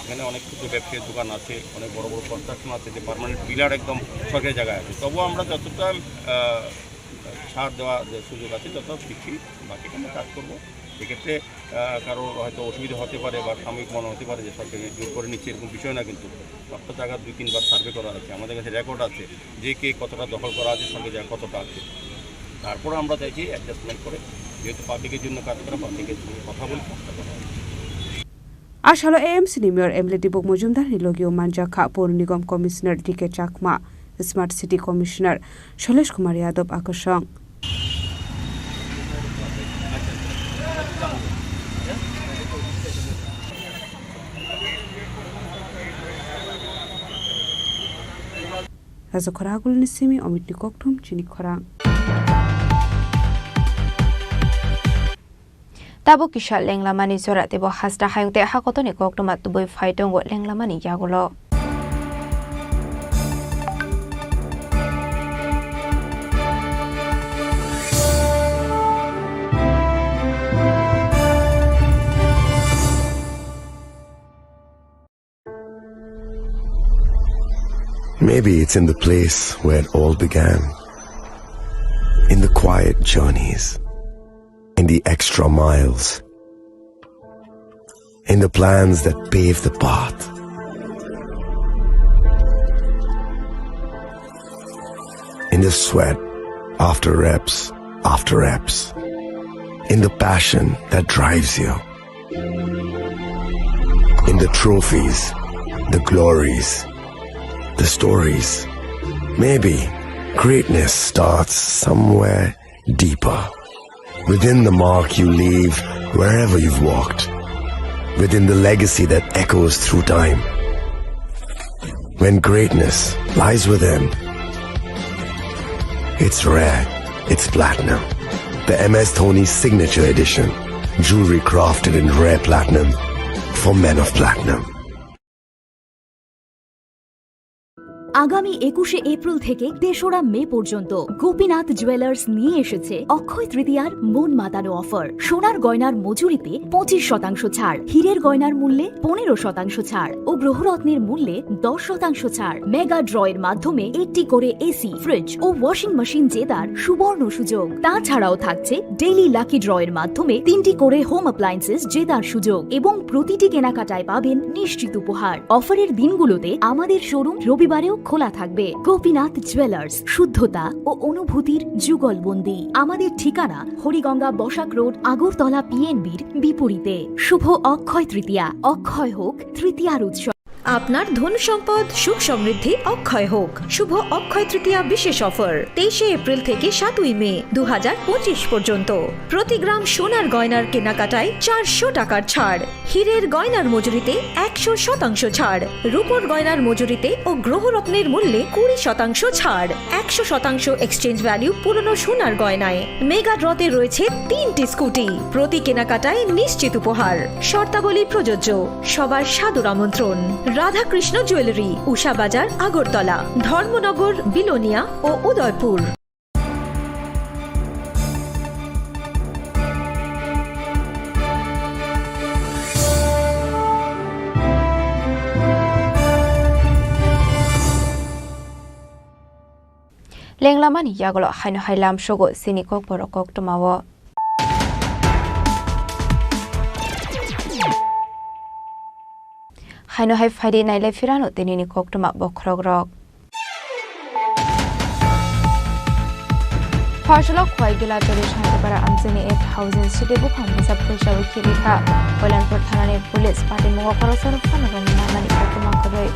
এখানে অনেক ক্ষুদ্র ব্যবসায়ীর দোকান আছে, অনেক বড় বড় কনস্ট্রাকশন আছে, যে পার্মানেন্ট পিলার একদম সরকারি জায়গায় আছে, তবুও আমরা যতটা, আহ, ছাড় দেওয়া যে সুযোগ আছে, যতটা দিচ্ছি, বাকি আমরা কাজ করবো। এক্ষেত্রে, আহ, কারো হয়তো অসুবিধা হতে পারে বা সাময়িক মনে হতে পারে যে সরকারি জোর করে নিচ্ছে, এরকম বিষয় না। কিন্তু সবটা জায়গা দুই তিনবার সার্ভে করা আছে, আমাদের কাছে রেকর্ড আছে যে কে কতটা দখল করা আছে, সঙ্গে জায়গা কতটা আছে। তারপর আমরা চাইছি অ্যাডজাস্টমেন্ট করে, যেহেতু পাবলিকের জন্য কাজ করা, পাবলিকের সঙ্গে কথা বলে কাজটা করা হবে। Asalo A M C ni Mayor M L A Dipok Mojumdar ni logio manjakha Pur Nigam Commissioner D K Chakma, Smart City Commissioner Shailesh Kumar Yadav akosong. Raja khorang agulni simi omitni kokthum chini khorang. Tabuk kisa lenglamani jora teibo hasta hayung tei hakotorni koktwma tubui phai tongo lenglamani yagulo. Maybe it's in the place where it all began. In the quiet journeys, in the extra miles, in the plans that pave the path, in the sweat after reps after reps, in the passion that drives you. In the trophies, the glories, the stories. Maybe greatness starts somewhere deeper. Within the mark you leave wherever you've walked. Within the legacy that echoes through time. When greatness lies within, it's rare, it's platinum. The M S Dhoni Signature Edition. Jewelry crafted in rare platinum for men of platinum. আগামী একুশে এপ্রিল থেকে তেসরা মে পর্যন্ত গোপীনাথ জুয়েলার্স নিয়ে এসেছে অক্ষয় তৃতীয়ার মন মাতানো অফার। সোনার গয়নার মজুরিতে পঁচিশ শতাংশ ছাড়, হীরের গয়নার মূল্যে পনেরো শতাংশ ছাড় ও গ্রহরত্নের মূল্যে দশ শতাংশ ছাড়। মেগা ড্র এর মাধ্যমে একটি করে এসি, ফ্রিজ ও ওয়াশিং মেশিন জেতার সুবর্ণ সুযোগ। তাছাড়াও থাকছে ডেইলি লাকি ড্র এর মাধ্যমে তিনটি করে হোম অ্যাপ্লায়েন্সেস জেতার সুযোগ এবং প্রতিটি কেনাকাটায় পাবেন নিশ্চিত উপহার। অফারের দিনগুলোতে আমাদের শোরুম রবিবারেও খোলা থাকবে। গোপীনাথ জুয়েলার্স, শুদ্ধতা ও অনুভূতির যুগলবন্দি। আমাদের ঠিকানা হরিগঙ্গা বসাক রোড, আগরতলা পিএনবির বিপরীতে। শুভ অক্ষয় তৃতীয়া, অক্ষয় হোক তৃতীয়ার উৎসব। আপনার ধন সম্পদ সুখ সমৃদ্ধি অক্ষয় হোক। শুভ অক্ষয় তৃতীয়া বিশেষ অফার তেইশে এপ্রিল থেকে সাতই মে দু হাজার পঁচিশ পর্যন্ত। প্রতি গ্রাম সোনার গয়নার কেনাকাটায় চারশো টাকার ছাড়, হীরের গয়নার মজুরিতে একশো শতাংশ ছাড়, রূপোর গয়নার মজুরিতে ও গ্রহরত্নের মূল্যে কুড়ি শতাংশ ছাড়, একশো শতাংশ এক্সচেঞ্জ ভ্যালু পুরনো সোনার গয়নায়। মেগা ড্রতে রয়েছে তিনটি স্কুটি, প্রতি কেনাকাটায় নিশ্চিত উপহার। শর্তাবলী প্রযোজ্য। সবার সাদর আমন্ত্রণ। রাধাকৃষ্ণ জুয়েলারি, উষা বাজার, আগরতলা, ধর্মনগর, বিলোনিয়া ও Udaipur. Lenglamani yagulo haino hai lamsogo chini kokborok koktwmao. Haino hai phaidi nailai phirano tinini koktwma bokhorokrok. Pharsalo Khowai Gilachari Santipara amchaini eight thousand city buphang bwsa phuisa wi khirikha. Koilanpur thanani police patimungo khoroksa rok phano rwmani koktwma kwrwi.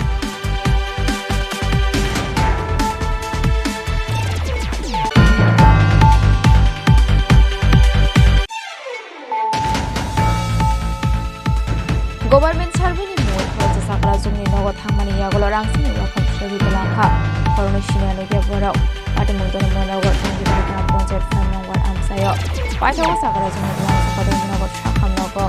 Government survey ni mungwi khoroksa chakrajwngni nogo thangmani yagulo rang simi wakham sogwi twlangkha. Khoroknwi siniya nukya borok. Patimung tongmani nogo twenty-five gram ponchayat five number amchaio. Paithago chakrajwngni twlangsa Patimung nogo sakham nogo.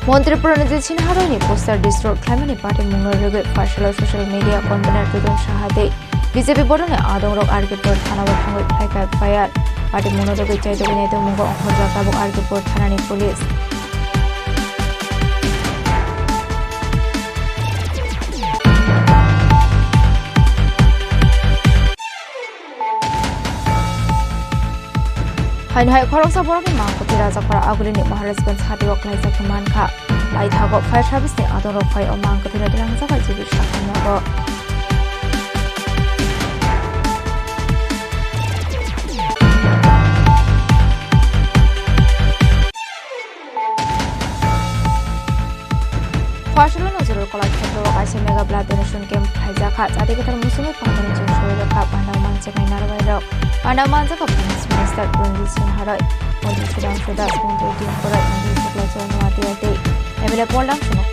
Montri Pranajit Sinha Roy ni poster destroy khlaimani patimungno rwgwi Pharsalo social media convener Tutung Saha tei B J P bodolni adongrok R K Pur thanao thangwi khlaikha F I R. Patimungno rwgwi chaitugwi naitukmungo ongkhorjak tabuk R K Pur thanani police. Haino hai khoroksa borokni mangkuthi Rajakhora Agulini Maharajganj hatio klaijak mankha. Paithago fire service ni adongrok phai o mangkuthino twlangjago G B sakhanogo. Pharsalo Nazarul Kala Khetreo kaisa mega blood donation camp khlaijakha. Chati kwthar muchungwi phatarni chwng soi rwkha. Panda manjaknai narwai rok. Panda manjakha Finance Minister Pranjit Singh Haroi, Montri Sudhanshu Das, Montri Tim Koroi, Montri Suklachal Noatia tei M L A Poldam Sumok.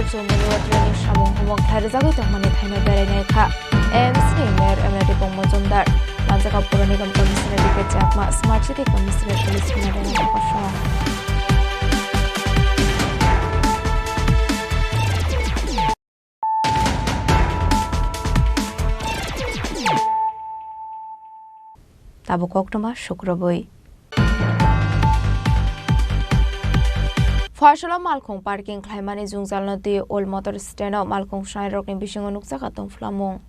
Chumui Watrani samung humung khlai rwjagwi tongmani thaino berai nai kha. A M C ni Mayor Emre Tipung Mojumdar, Manjaka Pura Nigam Commissioner D K Chakma, Smart City Commissioner Police Kumar Rana kosong. Tabuk koktwma sukrubwi. Phaisalo malkhung parking khlaimani jwngjalno twi Old Motor Stand-o malkhung swnairokni bisingo nukjakha tongphlamung.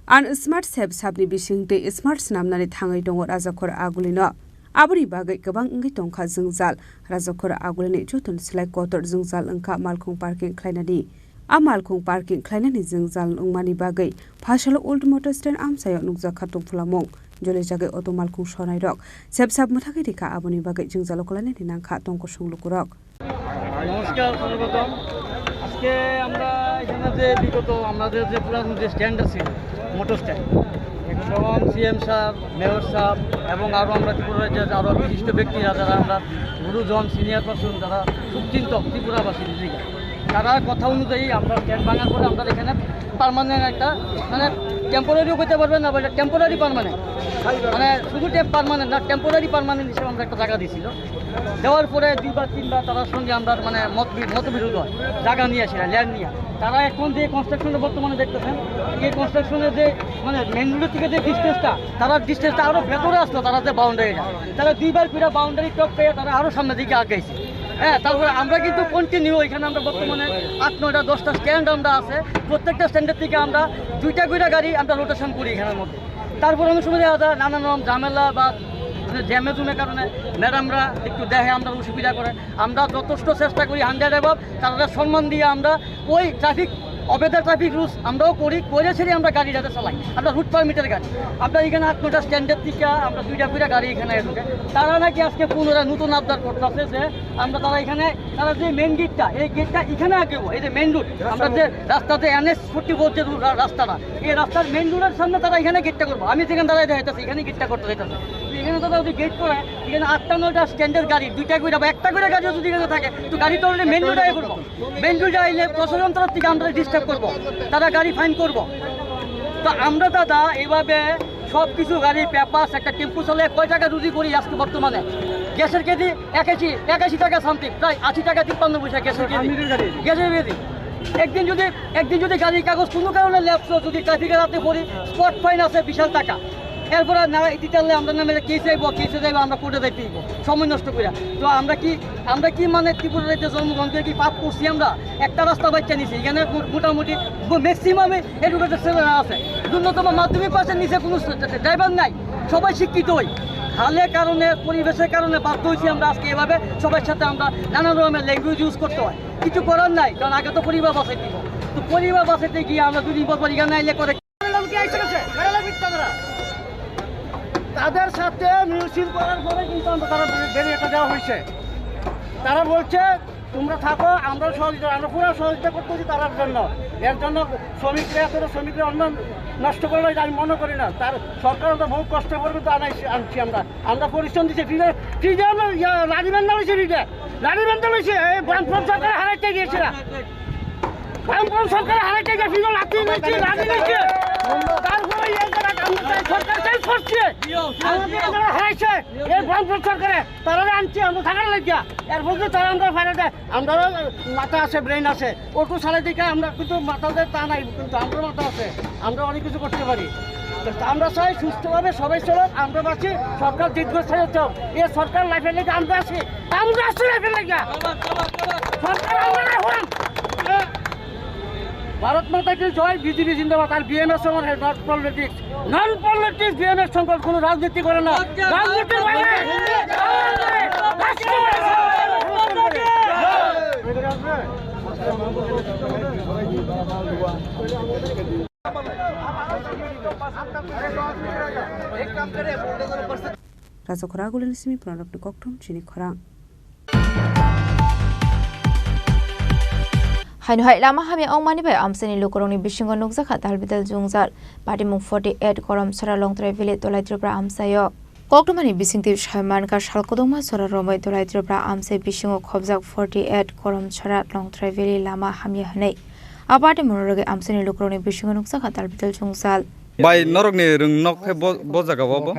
Ang smart sep sapni bising tei smart swnamnani thangwi tongo Rajakhor Agulino. Aboni bagwi kwbang wngwi tongkha jwngjal. Rajakhor Agulini joto slai kotor jwngjal wngkha malkhung parking khlainani. A malkhung parking khlainani jwngjal wngmani bagwi Phaisalo Old Motor Stand amchaio nukjakha tongphlamung. Jolijagwi auto malkhung swnairok sep sap mwthagwi rikha, aboni bagwi jwngjalo kwlainani nangkha tong kosong lukurok. নমস্কার সর্বপ্রথম। আজকে আমরা এখানে যে বিগত আমাদের যে পুরাতন যে স্ট্যান্ডটা ছিল, মোটর স্ট্যান্ড, এবং সিএম সাহেব, মেয়র সাহেব এবং আরও আমরা ত্রিপুরা রাজ্যের আরও বিশিষ্ট ব্যক্তিরা, যারা আমরা গুরুজন, সিনিয়র পারসন, যারা শুভচিন্তক ত্রিপুরাবাসী নিজেকে, তারা কথা অনুযায়ী আমরা স্ট্যান্ড ভাঙার পরে আমরা এখানে পার্মানেন্ট একটা, মানে, টেম্পোরারিও করতে পারবেন না, বা এটা টেম্পোরারি পার্মানেন্ট, মানে শুধু পার্মানেন্ট না, টেম্পোরারি পার্মানেন্ট হিসেবে আমরা একটা জায়গা দিয়েছিল। দেওয়ার পরে দুইবার তিনবার তাদের সঙ্গে আমরা, মানে, মত বি-, মতবিরোধ হয় জায়গা নিয়ে, সেটা ল্যান্ড নিয়ে। তারা এখন যে কনস্ট্রাকশনটা বর্তমানে দেখতেছেন, এই কনস্ট্রাকশনের যে, মানে, মেইন রোড থেকে যে ডিস্টেন্সটা, তারা ডিস্টেন্সটা আরও ভেতরে আসলো, তারা যে বাউন্ডারিটা, তারা দুইবার ফিরা বাউন্ডারি টপকে তারা আরও সামনের দিকে আগাইছে। হ্যাঁ, তারপরে আমরা কিন্তু কন্টিনিউ এখানে আমরা বর্তমানে আট নয়টা দশটা স্ট্যান্ড আমরা আছে, প্রত্যেকটা স্ট্যান্ডের থেকে আমরা দুইটা করে গাড়ি আমরা রোটেশন করি এখানের মধ্যে। তারপর অনেক সময় দেখা যায় নানান রকম ঝামেলা বা জ্যামে জুমের কারণে ম্যাডামরা একটু দেখে আমরা অসুবিধা করে। আমরা যথেষ্ট চেষ্টা করি হান্ড্রেড অ্যাবাভ, তারা সম্মান দিয়ে আমরা ওই ট্রাফিক, অবেদা ট্রাফিক রুলস আমরাও করি, করে সেরে আমরা গাড়ি যাতে চালাই। আমরা রুট পারমিটের গাড়ি, আমরা এখানে আট নয়টা স্ট্যান্ডের থেকে আমরা দুইটা দুইটা গাড়ি এখানে ঢুকে। তারা নাকি আজকে পুনরায় নতুন আবদার করতেছে যে আমরা, তারা এখানে, তারা যে মেইন গেটটা, এই গেটটা এখানে আগে হবো। এই যে মেইন রোড, আমরা যে রাস্তাতে এনএস ফোর্টি ফোর যে রু-, রা-, রাস্তাটা, এই রাস্তার মেইন রোডের সামনে তারা এখানে গেটটা করবো। আমি যেখানে দাঁড়াই দেখাইতেছি, এখানে গেটটা করতে চাইতেছে। এখানে তারা যদি গেট করে, এখানে আটটা নয়টা স্ট্যান্ডের গাড়ি, দুইটা করে বা একটা করে গাড়িও যদি এখানে থাকে, তো গাড়ি তো অলরেডি মেইন রোডে আগে করবো। মেইন রোডে আইলে প্রশাসন তরফ থেকে আমরা ডিস্টার্ব করবো, তারা গাড়ি ফাইন করবো। তো আমরা দাদা এইভাবে সব কিছু গাড়ি, পেপারস, একটা টেম্পো চলে কয় টাকা রুজি করি আজকে বর্তমানে? গ্যাসের কেজি একাশি, একাশি টাকা সামথিং, প্রায় আশি টাকা তিপ্পান্ন পয়সা গ্যাসের কেজি। গ্যাসের কেজি। একদিন যদি, একদিন যদি গাড়ির কাগজ কোনো কারণে ল্যাপস হয়, যদি ট্রাফিকের হাতে পড়ি, স্পট ফাইন আছে বিশাল টাকা। এরপরে না দিতে পারলে আমরা নামে কেসে যাইবো, কেসে যাইবো, আমরা কোর্টে যাইতে হইব, সময় নষ্ট করে। তো আমরা কি, আমরা কি মানে ত্রিপুরা রাজ্যে জন্মগ্রহণ করে কি পাপ করছি আমরা? একটা রাস্তা বাচ্চা নিছি, এখানে মো-, মোটামুটি ব-, ম্যাক্সিমামে এডুকেটেড ছেলেরা আছে, ন্যূনতম মাধ্যমিক পাশের নিচে কোনো ড্রাইভার নাই, সবাই শিক্ষিতই। হালের কারণে, পরিবেশের কারণে বাধ্য হয়েছি আমরা আজকে এভাবে সবার সাথে আমরা নানা রকমের ল্যাঙ্গুয়েজ ইউজ করতে হয়। কিছু করার নাই, কারণ আগে তো পরিবার বাঁচাইতে দিব। তো পরিবার বাঁচাইতে গিয়ে আমরা দুই দিন পর পর এখানে আইলে করে। তাদের সাথে মিছিল করার পরে কিন্তু আমরা, তারা ব্যারিকেডটা দেওয়া হয়েছে। তারা বলছে, "তোমরা থাকো, আমরা সহযোগিতা, আমরা পুরো সহযোগিতা করতেছি তারার জন্য।" এর জন্য শ্রমিকরা, এত শ্রমিকরা অন্য নষ্ট করলো, এটা আমি মনে করি না। তার সরকার তো বহু কষ্ট করে তো আনাইছি, আনছি আমরা। আমরা পরিশ্রম দিচ্ছি, ফ্রিজে, ফ্রিজে আমরা, ইয়া, লাঠি বান্ধা হয়েছে ফ্রিজে। লাঠি বান্ধা হয়েছে, এই বামফ্রন্ট সরকার হারাইতে গিয়েছে না। বামফ্রন্ট সরকার হারাইতে গিয়ে ফ্রিজে লাঠি নিচ্ছে, লাঠি নিচ্ছে। তারপরে এই জায়গাটা আমরা চাই, সরকার চেঞ্জ করছে। আমাদের যারা হারাইছে, এই বামফ্রন্ট সরকারে তারা আনছে, আমরা থাকার লাগিয়া। এর মধ্যে তারা আমরা ফায়দা দেয়। আমরারও মাথা আছে, ব্রেন আছে, অটো চালাই দেখে আমরা কিন্তু মাথাতে তা নাই, কিন্তু আমরার মাথা আছে, আমরা অনেক কিছু করতে পারি। তো আমরা চাই সুস্থভাবে সবাই চলুক, আমরা বাঁচি, সরকার দীর্ঘস্থায়ী হতে হবে। এ সরকার লাইফের লেগে আমরা আছি, আমরা আছি লাইফের লেগে। সরকার আমরা এখন। ভারত মাতা কি জয়, বিজেপি জিন্দাবাদ। আর বিএমএস আমার not politics, non politics. BMS সংকট কোনো রাজনীতি করে না, রাজনীতি করে। Rajakhor Agulini simi pwnarokni kokthum chini khorang. Haino hai lama hamya wngmani bai amchaini lukurokni bisingo nukjakha dalbidal jwngjal. Patimung forty eight Koromchora Longtrai Valley Dolai Tripura amchaio. Koktwmani bisingtwi sai mankha sal kwdwkma chora romwi Dolai Tripura amchai bisingo khobjak forty eight Koromchora Longtrai Valley lama hamya hwnwi. A patimung rwgwi amchaini lukurokni bisingo nukjakha dalbidal jwngjal. Bai norokni rwng nok khe bo, bo jaga o bo?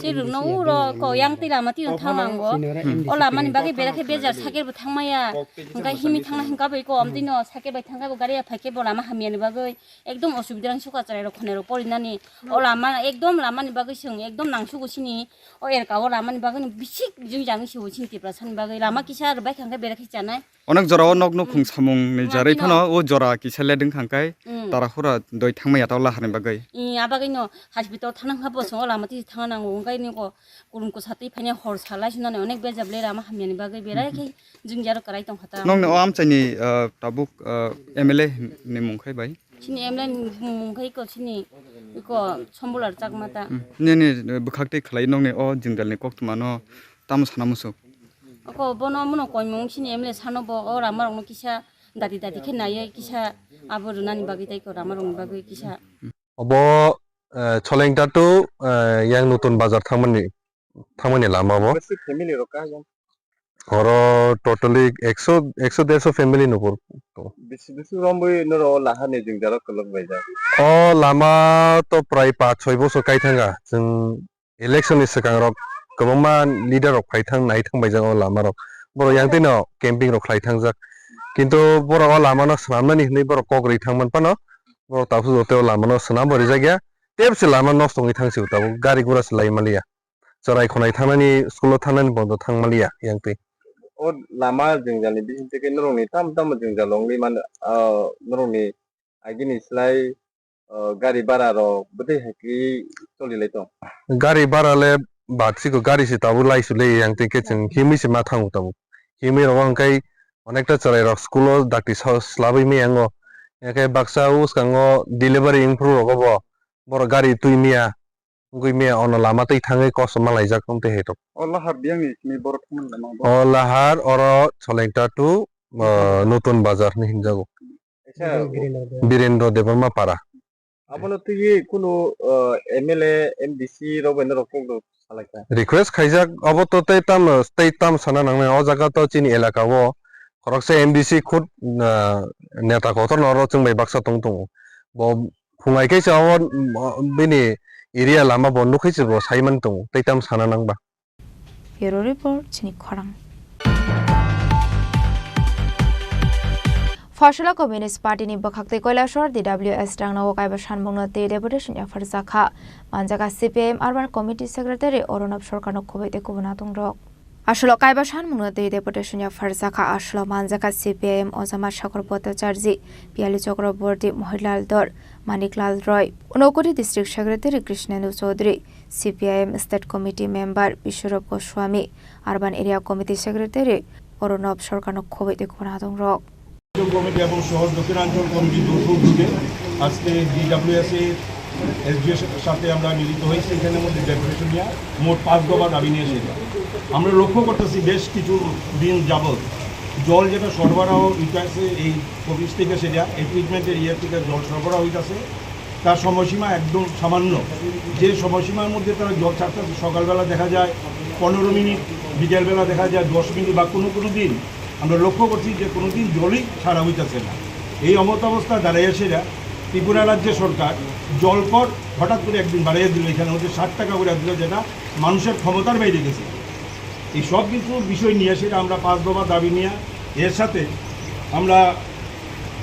Si rwngno uro ko yang twi lama twi thang ang bo. O lama ni bagwi berai khe bejar cycle bo thang maya. Hwnkhe himwi thangna hwnkha bai ko amtwi no cycle bai thang khe bo gari ya phai khe bo lama hamya ni bagwi ekdom osubida rang suka chwrai rok khonai rok pori nani. O lama ekdom lama ni bagwi chwng ekdom nang sugo sini. O erka o lama ni bagwi no bisik jung jang si o sini Tiprasa ni bagwi lama kisa rwbai kha hwnkhe berai khe chanai. Onek jora o nok nukhung samung ni jarwi phano o jora kisa ledwng thangkai. Tara hura doi thangmaya tao lahar ni bagwi. I, a bagwi no hospital thana hwnkha bo chwng o lama twi thangna nango, wngkai ni ko kurum kwsa twi phaini hor salai sunani onek bejab le lama hamya ni bagwi berai khe jung jaro kwrai tong kha ta. Nokni o amchaini, ah, tabuk, ah, M L A ni mung khai bai? Chini M L A ni mung khai ko chini ko Sombular Chakma ta. Nini bwkhak twi khlai nokni o jwngjal ni koktwma no tamo sana muchuk? Oko bono muno koimung sini M L A sano bo o rama rokno kisa dati dati khe naiye kisa abo rwnani bagwi tei ko rama rokni bagwi kisa. Obo, eh, Cholengta to, eh, yang Nutun Bazar thangmani, thangmani lama bo. Besi family rok ka yang? Oro totally ekso, ekso derso family nupur. Bisi bisi romwi noro lahani jwngjal rok kwlwk bai jak. O lama to prai paanch choi bosor kai thanga. Chwng election ni swkang rok kwbangma leader rok phai thang nai thang bai jak o lama rok. Borok yang twi no camping rok khlai thang jak. Kintu borok o lama no swnam nani hinwi borok kok rwi thang man phano borok tabuk joto o lama no swnam bo rijak ya. Tep se lama nosto wngwi thang si o tabuk gari gura se lai man liya. Chwrai khonai thang nani school o thang nani bondo thang man liya yang twi. O lama jwngjal ni bising twi khe norok ni tamo tamo jwngjal wngwi man, ah, norok ni agini slai, ah, gari bara rok bwtwi hai khe choli lai tong? Gari bara le bat siko gari se tabuk lai su le yang twi khe chwng himwi se ma thango tabuk. Himwi rogo hwnkhe onekta chwrai rok school o dakti sa-, slabwi maya wngo. Hwnkhe baksa o swkango delivery wngphuru rogo bo borok gari twi maya. Wngwi maya ono lama twi thangwi kosom ma laijak wng twi hai rok. O lahar biyang ni simi borok thangmani lama bo? O lahar oro Cholengta to, ah, Nutun Bazar hinwi hinjago. Kaisa Birendra Debbarma para. Abono twiwi kunu, ah, M L A, M D C rok bai norok kok rok salai kha? Request khaijak, obo to tei tam, tei tam sana nangnai, o jaga to chini elaka o khoroksa M D C khud, ah, neta kotor no oro chwng bai baksa tong tongo. Bo phungai khe se o, o, bini area lama bo nukhe se bo sai man tongo, tei tam sana nang ba. Bureau Report, chini khorang. Phosola Communist Party ni bwkhak tei Kailasor D W S rangno kaiba sanmungno tei deputation yapharjakha. Manjaka C P I M Urban Committee Secretary Arunab Sarkarno khoboi tei kubun atongrok. Asolo kaiba sanmungno tei deputation yapharjakha. Asolo manjakha C P I M Ojama Sagar Bhattacharjee, Piyali Chakraborty, Mohilal Dhar, Maniklal Roy, Unakoti District Secretary Krishnendu Chaudhary, C P I M State Committee Member Biswarop Goswami, Urban Area Committee Secretary Arunab Sarkarno khoboi tei kubun atongrok. Committee এবং সহ দক্ষিণাঞ্চল কমিটি যৌথ উদ্যোগে আজকে ডিডাব্লিউএস এর এসডিও সাথে আমরা মিলিত হয়েছি। এখানে মধ্যে ডেপুটেশন নিয়ে মোট পাঁচ দফা দাবি নিয়ে এসেছি। আমরা লক্ষ্য করতেছি বেশ কিছু দিন যাবত জল যেটা সরবরাহ হইতেছে এই অফিস থেকে, সেটা এই ট্রিটমেন্টের ইয়ে থেকে জল সরবরাহ হইতেছে, তার সময়সীমা একদম সামান্য। যে সময়সীমার মধ্যে তারা জল ছাড়তেছে, সকালবেলা দেখা যায় পনেরো মিনিট, বিকেলবেলা দেখা যায় দশ মিনিট, বা কোনো কোনো দিন আমরা লক্ষ্য করছি যে কোনো দিন জলই ছাড়া হইতেছে না। এই অবস্থা দাঁড়াইয়া সেটা ত্রিপুরা রাজ্য সরকার জলকর হঠাৎ করে একদিন বাড়াইয়া দিল, এখানে হচ্ছে ষাট টাকা করে দিল, যেটা মানুষের ক্ষমতার বাইরে গেছে। এই সব কিছু বিষয় নিয়ে সেটা আমরা পাঁচ দফা দাবি নিয়ে, এর সাথে আমরা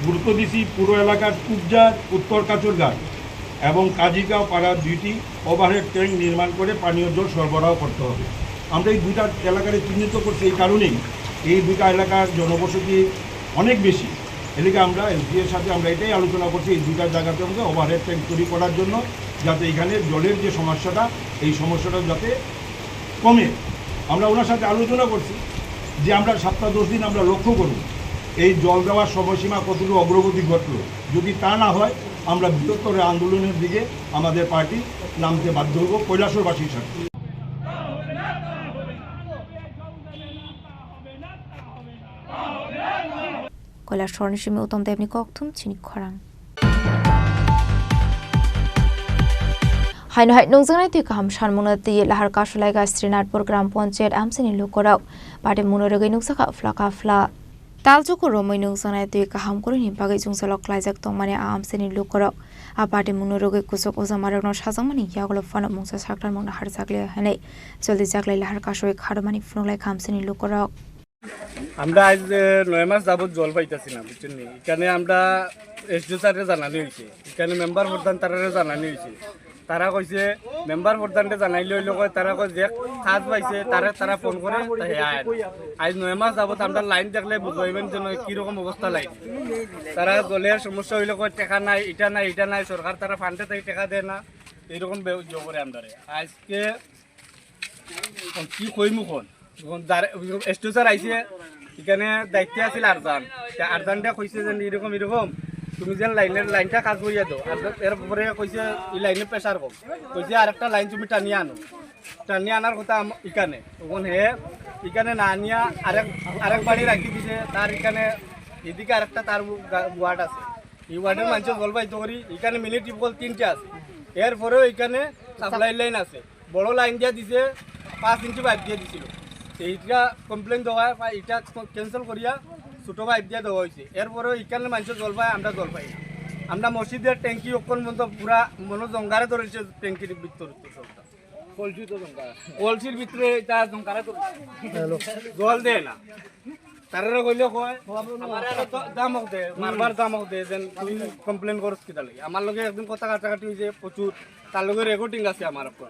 গুরুত্ব দিছি পুরো এলাকার কুবজার, উত্তর কাচুরঘাট এবং কাজিকাও পাড়া দুইটি ওভারহেড ট্যাঙ্ক নির্মাণ করে পানীয় জল সরবরাহ করতে হবে। আমরা এই দুইটা এলাকারে চিহ্নিত করছি এই কারণেই, এই দুইটা এলাকার জনবসতি অনেক বেশি। এদিকে আমরা এসডিও এর সাথে আমরা এটাই আলোচনা করছি, এই দুইটা জায়গাতে আমাদের ওভারহেড ট্যাঙ্ক তৈরি করার জন্য, যাতে এখানে জলের যে সমস্যাটা, এই সমস্যাটা যাতে কমে। আমরা ওনার সাথে আলোচনা করছি যে আমরা সপ্তাহ দশ দিন আমরা লক্ষ্য করব এই জল দেওয়ার সময়সীমা কতটুকু অগ্রগতি ঘটলো। যদি তা না হয়, আমরা বৃহত্তর আন্দোলনের দিকে আমাদের পার্টি নামতে বাধ্য হব কৈলাসহরবাসীর সাথে। Koilasor ni simi Uttam Debni kokthum chini khorang. Haino hai nungjaknai twi kaham sanmungno twi lahar kasulaiga Srinathpur Gram Panchayat amchaini lukurok. Party mungno rwgwi nukjakha phlaka phla. Talchuku romwi nukjaknai twi kaham kwrwini bagwi chwngsalok klaijak tongmani a amchaini lukurok. A party mungno rwgwi kuchuk ujamarokno sajakmani yagulo phano mungsa saktarmung naharjakliya hwnwi joldi jaklai lahar kasui kharwmani phunukhlaikha amchaini lukurok. আমরা আজ, এ, নয় মাস যাবত জল পাইতাছি না, বুঝছেন নি? এখানে আমরা এসডিও স্যাররে জানানি হইছে, এখানে মেম্বার প্রধান তারারে জানানি হইছে। তারা কইছে, মেম্বার প্রধানরে জানাইলে হইলো কয়, তারা কয় যে কাজ পাইছে, তারা, তারা ফোন করে, তা হে আয় না। আজ নয় মাস যাবত আমরা লাইন দেখলে বুঝাইবেন যেন কিরকম অবস্থা লাইন। তারা জলের সমস্যা হইলে কয়, টেকা নাই, ইটা নাই, ইটা নাই, সরকার তারা ফান্ডে থেকে টেকা দেয় না, এরকম বে-, ইয়ে করে আমরারে। আজকে এখন কি কইমু কোন? এখন যার, এসডিও স্যার আইছে, এখানে দায়িত্বে আছিল আরজান। তে আরজানটা কইছে যে, "এরকম, এরকম, তুমি যেন লাইনের, লাইনটা কাজ করিয়া দাও।" আর এরপরে কইছে, "এই লাইনে প্রেশার কম।" কইছে, "আরেকটা লাইন তুমি টানিয়ে আনো।" টানিয়ে আনার কথা আম-, এখানে। এখন হে এখানে না আনিয়া আরেক, আরেক বাড়ি রাখি দিছে, তার এখানে এদিকে আরেকটা তার ওয়া-, ওয়ার্ড আছে। এই ওয়ার্ডের মানুষের জল পাইতে করি, এখানে মিনি টিউবওয়েল তিনটে আছে। এরপরেও এখানে সাপ্লাই লাইন আছে। বড় লাইন দিয়া দিছে, পাঁচ ইঞ্চি পাইপ দিয়া দিছিল। তো এইটা কমপ্লেন দেওয়া হয়, বা এটা ক্যান্সেল করিয়া ছোট পাইপ দিয়া দেওয়া হয়েছে। এরপরেও এখানে মানুষের জল পায়, আমরা জল পাই না। আমরা মসজিদের ট্যাঙ্কি অক্ষণ পর্যন্ত পুরা মনো জঙ্গারে ধরেছে ট্যাঙ্কির ভিতরে তো সবটা। কলসি তো জঙ্গা। কলসির ভিতরে এটা জঙ্গারে ধরেছে। জল দেয় না। তারারে কইলে কয়, "আমারে আরো দ-, ধমক দে, মারবার ধমক দে, যেন তুই কমপ্লেন করস কিতা লাগি?" আমার লগে একদিন কথা কাটাকাটি হইছে প্রচুর, তার লগে রেকর্ডিং আছে আমার এখন।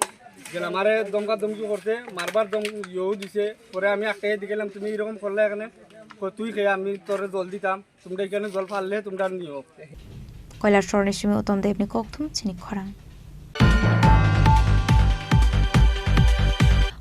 যেন আমারে ধমকা ধমকি করছে, মারবার ধম-, ইয়েও দিছে। পরে আমি আটকাইয়া দিকে গেলাম, "তুমি এরকম করলে এখানে?" কয়, "তুই খেয়ে আমি তোরে জল দিতাম, তোমরা এখানে জল পারলে তোমরা নিও।" Koilasor ni simi Uttam Debni kokthum chini khorang.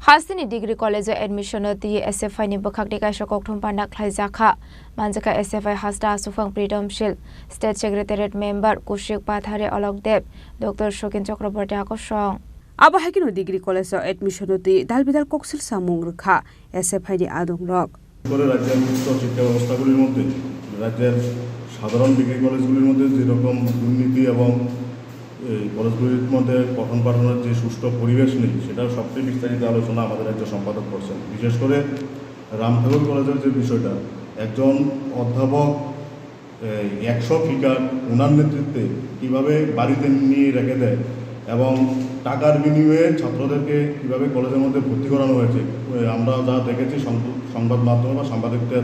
Hasteni Degree College o admission o twi S F I ni bwkhakni kaisa kokthum panda khlaijakha. Manjakha S F I hasta Aswkphang Pritom Shil, State Secretariat Member Kushik Pathare Alok Deb, Doctor Sokin Chakraborty akosong. Abo hai kheno Degree College o admission o twi dalbidal koksil samung rwkha S F I ni adongrok. করে রাজ্যের উচ্চ শিক্ষা ব্যবস্থাগুলির মধ্যে রাজ্যের সাধারণ ডিগ্রি কলেজগুলির মধ্যে যেরকম দুর্নীতি এবং এই কলেজগুলির মধ্যে পঠন পাঠনের যে সুষ্ঠু পরিবেশ নেই, সেটার সবচেয়ে বিস্তারিত আলোচনা আমাদের রাজ্য সম্পাদক করছেন। বিশেষ করে রাম ঠাকুর কলেজের যে বিষয়টা, একজন অধ্যাপক এই একশো ফিগার ওনার নেতৃত্বে কিভাবে বাড়িতে নিয়ে রেখে দেয় এবং টাকার বিনিময়ে ছাত্রদেরকে কিভাবে কলেজের মধ্যে ভর্তি করানো হয়েছে, এ, আমরা যা দেখেছি সং-, সংবাদ মাধ্যমে বা সাংবাদিকদের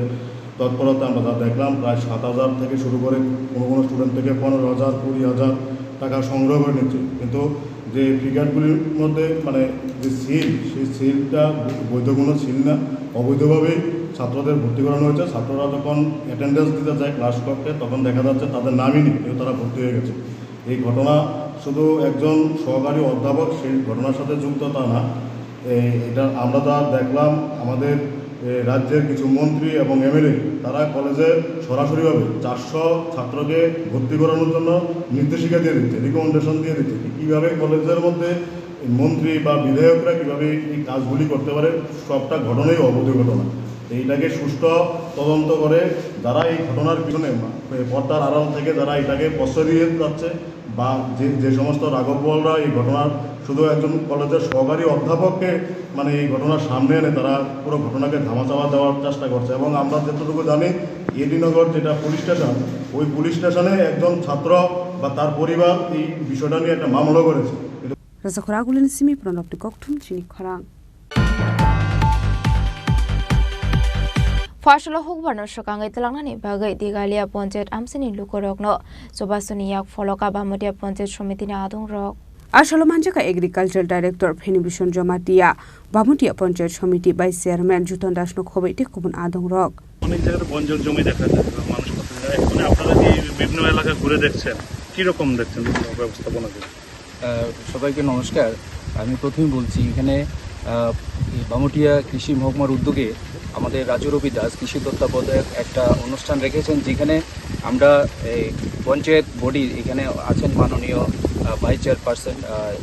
তৎপরতা আমরা যা দেখলাম, প্রায় সাত হাজার থেকে শুরু করে কোনো কোনো স্টুডেন্ট থেকে পনেরো হাজার, কুড়ি হাজার টাকা সংগ্রহ করে নিচ্ছে। কিন্তু যে ফিগারগুলির মধ্যে মানে যে সিল, সেই সিলটা বৈধ কোনো সিল না, অবৈধভাবেই ছাত্রদের ভর্তি করানো হয়েছে। ছাত্ররা যখন অ্যাটেন্ডেন্স দিতে যায় ক্লাস কক্ষে, তখন দেখা যাচ্ছে তাদের নামই নেই, কিন্তু তারা ভর্তি হয়ে গেছে। এই ঘটনা শুধু একজন সহকারী অধ্যাপক সেই ঘটনার সাথে যুক্ত তা না, এই, এটা আমরা যা দেখলাম, আমাদের, এ, রাজ্যের কিছু মন্ত্রী এবং এমএলএ তারা কলেজে সরাসরিভাবে চারশো ছাত্রকে ভর্তি করানোর জন্য নির্দেশিকা দিয়ে দিচ্ছে, রিকমেন্ডেশন দিয়ে দিচ্ছে। কিভাবে কলেজের মধ্যে এই মন্ত্রী বা বিধায়করা কিভাবে এই কাজগুলি করতে পারে, সবটা ঘটনাই অবৈধ ঘটনা। তো এইটাকে সুষ্ঠু তদন্ত করে যারা এই ঘটনার পিছনে, এ, পর্দার আড়াল থেকে যারা এটাকে প্রশ্রয় দিয়ে যাচ্ছে, বা যে, যে সমস্ত রাঘব বোয়ালরা এই ঘটনার শুধু একজন কলেজের সহকারী অধ্যাপককে মানে এই ঘটনার সামনে এনে তারা পুরো ঘটনাকে ধামাচাপা দেওয়ার চেষ্টা করছে। এবং আমরা যতটুকু জানি, এডি নগর যেটা পুলিশ স্টেশন, ওই পুলিশ স্টেশনে একজন ছাত্র বা তার পরিবার এই বিষয়টা নিয়ে একটা মামলা করেছে। Rajakhor Agulini simi Pranabni kokthum chini khorang. Phaisalo hukbarno swkangwi twlangnani bagwi Digalia Panchayat amchaini lukurokno chubasuni yak pholo Kabamutia Panchayat Somitini adongrok. Asalo manjakha Agriculture Director Phanibhushan Jamatia, Bamutia Panchayat Somiti Vice Chairman Jutan Dasno khobwi tei kubun adongrok. অনেক জায়গাতে বন জল জমে দেখা যায়, মানুষ করতে যায়। এখন আপনারা যে বিভিন্ন এলাকা ঘুরে দেখছেন, কিরকম দেখছেন ব্যবস্থাপনা? আহ, সবাইকে নমস্কার। আমি প্রথমেই বলছি, এখানে, আহ, এই বামুটিয়া কৃষি মহকুমার উদ্যোগে আমাদের রাজু রবি দাস কৃষি তত্ত্বাবধায়ক একটা অনুষ্ঠান রেখেছেন, যেখানে আমরা এই পঞ্চায়েত বডি, এখানে আছেন মাননীয়, আহ, ভাইস চেয়ারপারসন, আহ,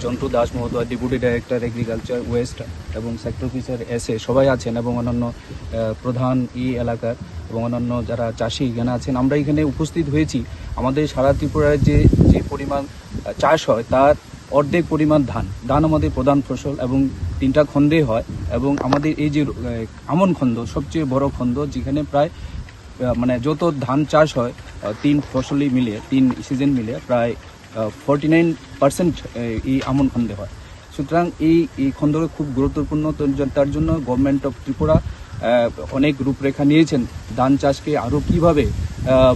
জন্টু দাস মহোদয়, ডেপুটি ডাইরেক্টর এগ্রিকালচার ওয়েস্ট এবং সেক্টর অফিসার এসএ সবাই আছেন এবং অন্যান্য, আহ, প্রধান ই এলাকার। এবং অন্যান্য যারা চাষি এখানে আছেন, আমরা এখানে উপস্থিত হয়েছি। আমাদের সারা ত্রিপুরায় যে, যে পরিমাণ, আহ, চাষ হয়, তার অর্ধেক পরিমাণ ধান। ধান আমাদের প্রধান ফসল এবং তিনটা খণ্ডে হয়। এবং আমাদের এই যে, আহ, আমন খণ্ড, সবচেয়ে বড় খণ্ড, যেখানে প্রায়, আহ, মানে, যত ধান চাষ হয়, আহ, তিন ফসলি মিলে, তিন সিজন মিলে প্রায়, আহ, ফর্টি নাইন পার্সেন্ট এই আমন খণ্ডে হয়। সুতরাং এই, এই খণ্ডটা খুব গুরুত্বপূর্ণ। তো জ-, তার জন্য গভর্নমেন্ট অফ ত্রিপুরা, আহ, অনেক রূপরেখা নিয়েছেন ধান চাষকে আরও কীভাবে, আহ,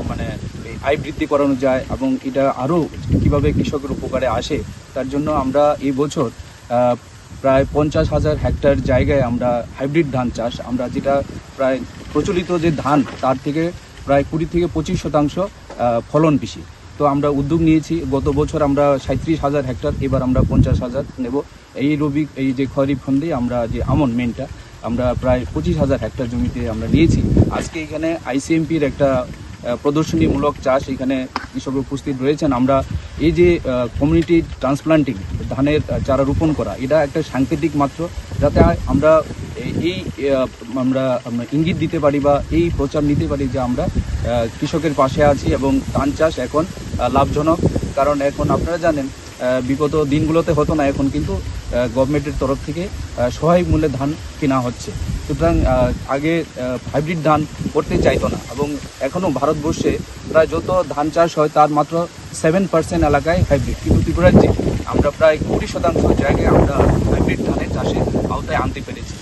মানে, এই আয় বৃদ্ধি করানো যায় এবং এটা আরও কীভাবে কৃষকের উপকারে আসে, তার জন্য আমরা এই বছর, আহ, প্রায় পঞ্চাশ হাজার হেক্টর জায়গায় আমরা হাইব্রিড ধান চাষ, আমরা যেটা প্রায় প্রচলিত যে ধান, তার থেকে প্রায় কুড়ি থেকে পঁচিশ শতাংশ, আহ, ফলন বেশি। তো আমরা উদ্যোগ নিয়েছি, গত বছর আমরা সাঁইত্রিশ হাজার হেক্টর, এবার আমরা পঞ্চাশ হাজার নেব। এই রবি, এই যে খরিফ খণ্ডে আমরা যে আমন মেনটা, আমরা প্রায় পঁচিশ হাজার হেক্টর জমিতে আমরা নিয়েছি। আজকে এখানে আইসিএমপির একটা, আহ, প্রদর্শনীমূলক চাষ, এখানে কৃষক উপস্থিত রয়েছেন। আমরা এই যে, আহ, কমিউনিটি ট্রান্সপ্লান্টিং, ধানের, আহ, চারা রোপণ করা, এটা একটা সাংকেতিক মাত্র, যাতে আমরা এই, এই, আহ, আমরা, আমরা ইঙ্গিত দিতে পারি বা এই প্রচার নিতে পারি যে আমরা, আহ, কৃষকের পাশে আছি এবং ধান চাষ এখন, আহ, লাভজনক। কারণ এখন আপনারা জানেন, আহ, বিগত দিনগুলোতে হতো না, এখন কিন্তু, আহ, গভর্নমেন্টের তরফ থেকে, আহ, সহায়ক মূল্যে ধান কেনা হচ্ছে। সুতরাং, আহ, আগে, আহ, হাইব্রিড ধান করতে চাইতো না এবং এখনও ভারতবর্ষে প্রায় যত ধান চাষ হয়, তার মাত্র সেভেন পার্সেন্ট এলাকায় হাইব্রিড, কিন্তু ত্রিপুরার যে আমরা প্রায় কুড়ি শতাংশ জায়গায় আমরা হাইব্রিড ধানের চাষের আওতায় আনতে পেরেছি।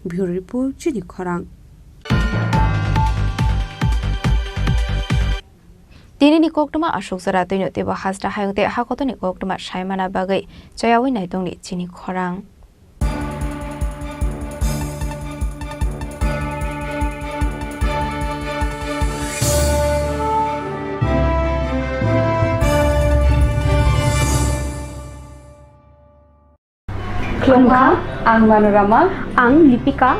Bureau Report, Chini Khorang. Tinini koktwma aswk jora twino teibo hasta hayung tei hakotoni koktwma saimana bagwi chayawi naitongni chini khorang. Khulumkha, ang Manorama. Ang Lipika.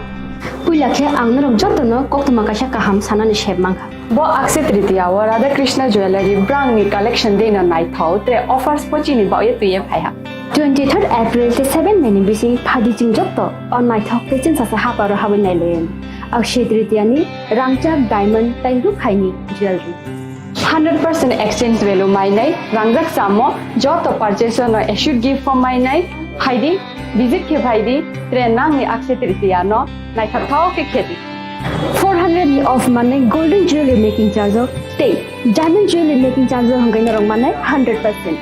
Puila khe ang norok jotono koktwma kaisa kaham sanani sep mankha. Bo Akshaya Tritiya o Radha Krishna Jewellery brangni collection deno naithok tre offers bo chini baoye twiye phaiha. Twenty-third April tei seven May ni bising phadi chwng joto o naithok tei chwngsacha haparo habwi nailaiyani. Akshaya Tritiya ni rangchak diamond tei rukhaini jewellery. Hundred percent exchange value mainai, rangjak chamo joto purchase no assured gift bo mainai, phaidi, visit khe phaidi, tre nangni Akshaya Tritiya no naithok thok khe khedi. Four hundred ni off manwi golden jewelry making charge o tei diamond jewelry making charge o hwnkhe norok manai hundred percent.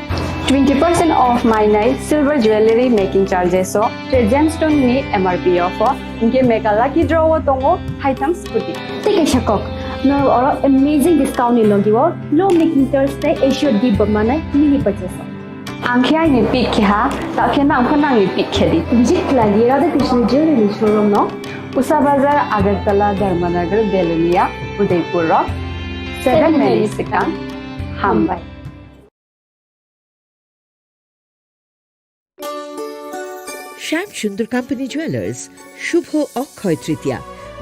Twenty percent off mainai silver jewelry making charges o tei gemstone ni M R P off o hwnkhe mega lucky draw o tongo haitham scooty. Tei kaisa kok, norok oro amazing discount ni logi o low making charge tei assured gift bo manai mini purchase o. Ang khe aini pick khe ha, ta khe nang pho nangni pick khe di. Visit khlai di Radha Krishna Jewelry ni showroom no, Usa Bazar, Agartala, Dharmanagar, Belonia, Udaipur rok. Seven May ni swkang. Hambai. শ্যাম সুন্দর company jewellers, শুভ অক্ষয় তৃতীয়া,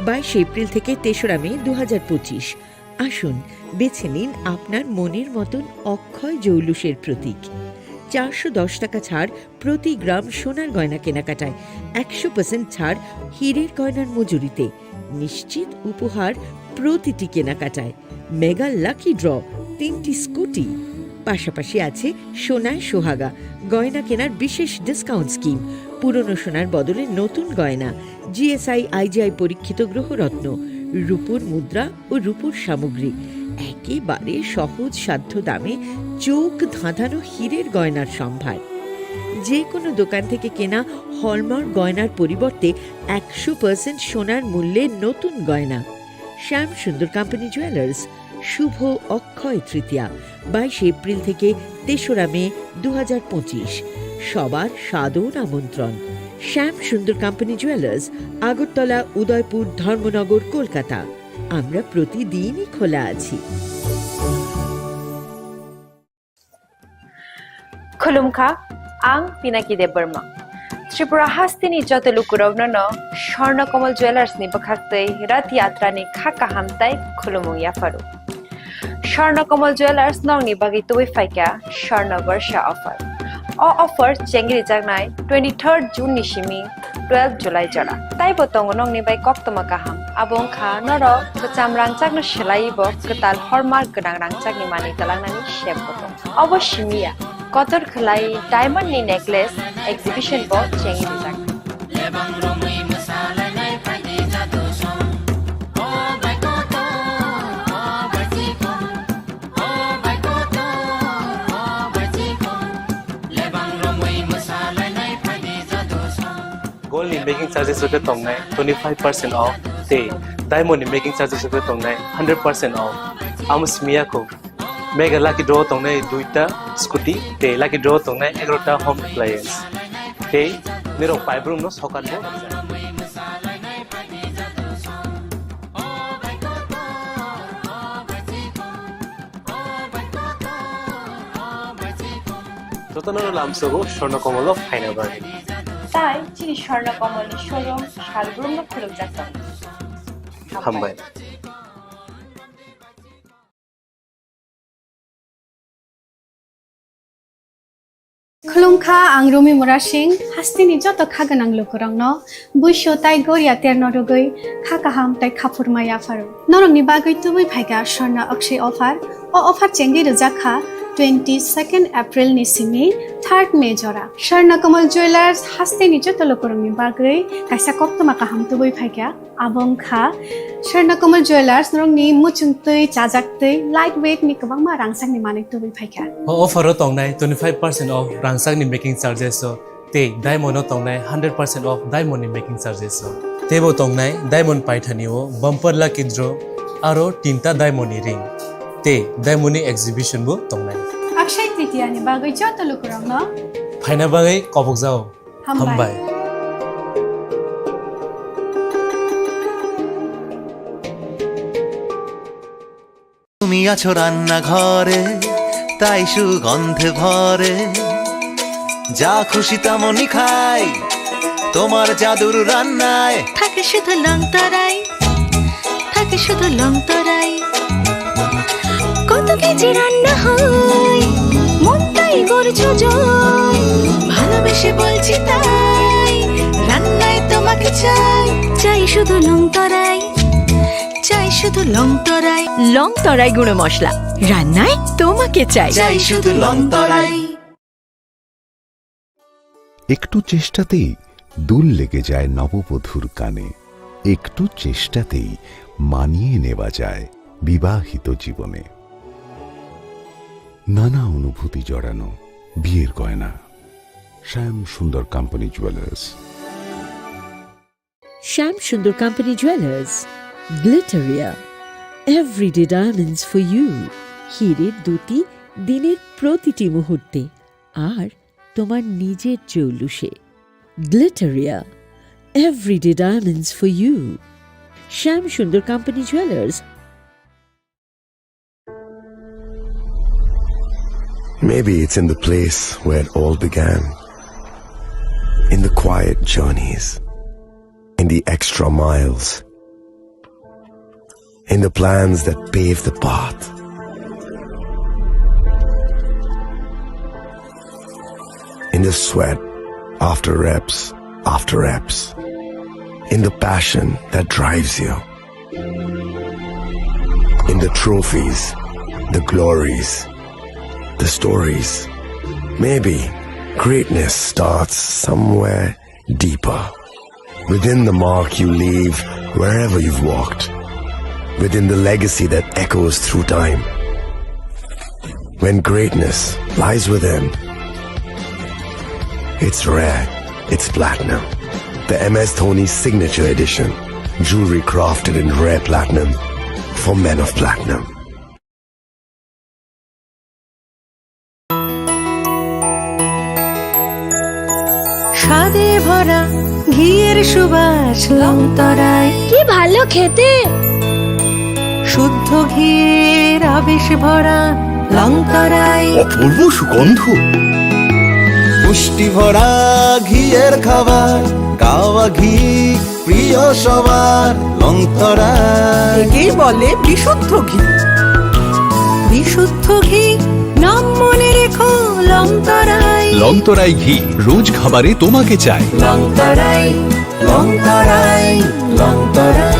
বাইশে এপ্রিল থেকে তেসরা মে দু হাজার পঁচিশ। আসুন, বেছে নিন আপনার মনের মতন অক্ষয় জৌলুসের প্রতীক। চারশো দশ টাকা ছাড় প্রতি গ্রাম সোনার গয়না কেনাকাটায়, একশো পার্সেন্ট ছাড় হীরের গয়নার মজুরিতে, নিশ্চিত উপহার প্রতিটি কেনাকাটায়, মেগা লাকি ড্র, তিনটি স্কুটি। পাশাপাশি আছে সোনায় সোহাগা, গয়না কেনার বিশেষ ডিসকাউন্ট স্কিম, পুরনো সোনার বদলে নতুন গয়না, জিএসআই, আইজিআই পরীক্ষিত গ্রহরত্ন, রূপোর মুদ্রা ও রূপোর সামগ্রী, একেবারে সহজ সাধ্য দামে চোখ ধাঁধানো হীরের গয়নার সম্ভার। যে কোনো দোকান থেকে কেনা হলমার্ক গয়নার পরিবর্তে একশো পার্সেন্ট সোনার মূল্যে নতুন গয়না। শ্যাম সুন্দর কোম্পানি জুয়েলার্স, শুভ অক্ষয় তৃতীয়া, বাইশে এপ্রিল থেকে তেসরা মে দু হাজার পঁচিশ। সবার সাদর আমন্ত্রণ। শ্যাম সুন্দর কোম্পানি জুয়েলার্স, আগরতলা, উদয়পুর, ধর্মনগর, কলকাতা। আমরা প্রতিদিনই খোলা আছি। Khulumkha, ang Pinaki Debbarma. Tripura hasteni joto lukurokno no Swarna Kamal Jewellers ni bwkhaktwi Rath Yatra ni kha kaham tai khulumung yapharu. Swarna Kamal Jewellers nokni bagwi tubui phaikha Swarna Barsha offer. O offer chengri jaknai twenty-third June ni simi twelve July jora. Taibo tongo nokni bai koktoma kaham. Abo wngkha norok kwcham rangchakno swlaiwi bo kwtal hallmark gwnang rangchakni manwi twlangnani sep bo tongo. Obo simi ya, kotor khwlai diamond ni necklace exhibition bo chengwi rijak. Gold ni making charges rok tongnai twenty five percent off tei diamond ni making charges rok tongnai hundred percent off. Amo simi ya kho. Mega lucky draw tongnai duita scooty tei lucky draw tongnai egarota home appliance. Tei nirok paibrum no sokan bo. Jotono lamsogo Swarna Kamal o phaina bagwi. Tai chini Swarna Kamal ni showroom salbrum no khulukjak tongo. Hambai. Khulumkha, ang Rumi Murasing, hasteni joto kha gwnang lukurokno buisu tai goria terno rwgwi kha kaham tai khaphurma yapharo. Norokni bagwi tubui phaikha Swarna Akshay offer. O offer chengwi rwjak kha twenty-second April ni simi third May jora. Swarna Kamal Jewellers hasteni joto lukurokni bagwi kaisa koktwma kaham tubui phaikha. Abo wngkha Swarna Kamal Jewellers, norokni muchungtwi, chajaktwi, light weight ni kwbangma rangchakni manwi tubui phaikha. O offer o tongnai twenty five percent off rangchakni making charges o tei diamond o tongnai hundred percent off diamond ni making charges o. Teibo tongnai diamond paithani o bumper lucky draw aro tinta diamond ni ring tei diamond ni exhibition bo tongnai. Akshay Tritiya ni bagwi joto lukurokno phaina bagwi kobokjao. Hambai. Hambai. তুমি আছো রান্নাঘরে, তাই সুগন্ধে ভরে। যা খুশি তেমনই খাই, তোমার জাদুর রান্নায়। থাকে শুধু লং তরাই, থাকে শুধু লং তরাই। কত কেজি রান্না হয়, মনটাই করছো জয়। ভালোবেসে বলছি তাই, রান্নায় তোমাকে চাই। চাই শুধু লং তরাই, চাই শুধু লং তরাই। লং তরাই গুঁড়ো মশলা, রান্নায় তোমাকে চাই। চাই শুধু লং তরাই। একটু চেষ্টাতেই দুল লেগে যায় নববধূর কানে। একটু চেষ্টাতেই মানিয়ে নেওয়া যায় বিবাহিত জীবনে। নানা অনুভূতি জড়ানো বিয়ের গয়না। শ্যাম সুন্দর company jewellers. Shyam Sundar Company Jewelers, Glitteria, everyday diamonds for you। হীরের দ্যুতি দিনের প্রতিটি মুহূর্তে, আর তোমার নিজের জৌলুসে। Glitteria, everyday diamonds for you। Shyam Sundar Company Jewelers। Maybe it's in the place where it all began. In the quiet journeys. In the extra miles. In the plans that pave the path. In the sweat after reps after reps. In the passion that drives you. In the trophies, the glories, the stories. Maybe greatness starts somewhere deeper. Within the mark you leave wherever you've walked. Within the legacy that echoes through time. When greatness lies within, it's rare, it's platinum. The M S Dhoni Signature Edition. Jewelry crafted in rare platinum for men of platinum. স্বাদে ভরা ঘিয়ের সুবাস লং তরাই। কি ভালো খেতে! শুদ্ধ ঘিয়ের আবেশ ভরা লং তরাই। অপূর্ব সুগন্ধ। পুষ্টি ভরা ঘিয়ের খাবার, কাওয়া ঘি প্রিয় সবার লং তরাই। একেই বলে বিশুদ্ধ ঘি। বিশুদ্ধ ঘি, নাম মনে রেখো, লংতরাই। লংতরাই ঘি, রোজ খাবারে তোমাকে চাই। লংতরাই, লংতরাই, লংতরাই।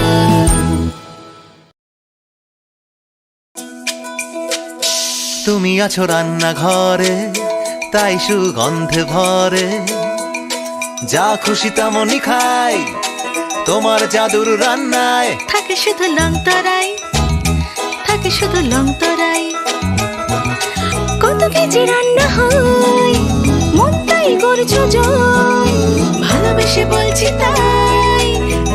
তুমি আছো রান্নাঘরে, তাই সুগন্ধে ভরে। যা খুশি তেমনই খাই, তোমার জাদুর রান্নায়। থাকে শুধু লংতরাই, থাকে শুধু লংতরাই। কত কেজি রান্না হয়, মনটাই করছো জয়। ভালোবেসে বলছি তাই,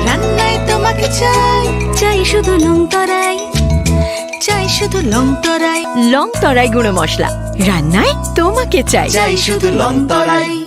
রান্নায় তোমাকে চাই। চাই শুধু লংতরাই, চাই শুধু লংতরাই। লংতরাই গুঁড়ো মশলা, রান্নায় তোমাকে চাই। চাই শুধু লংতরাই।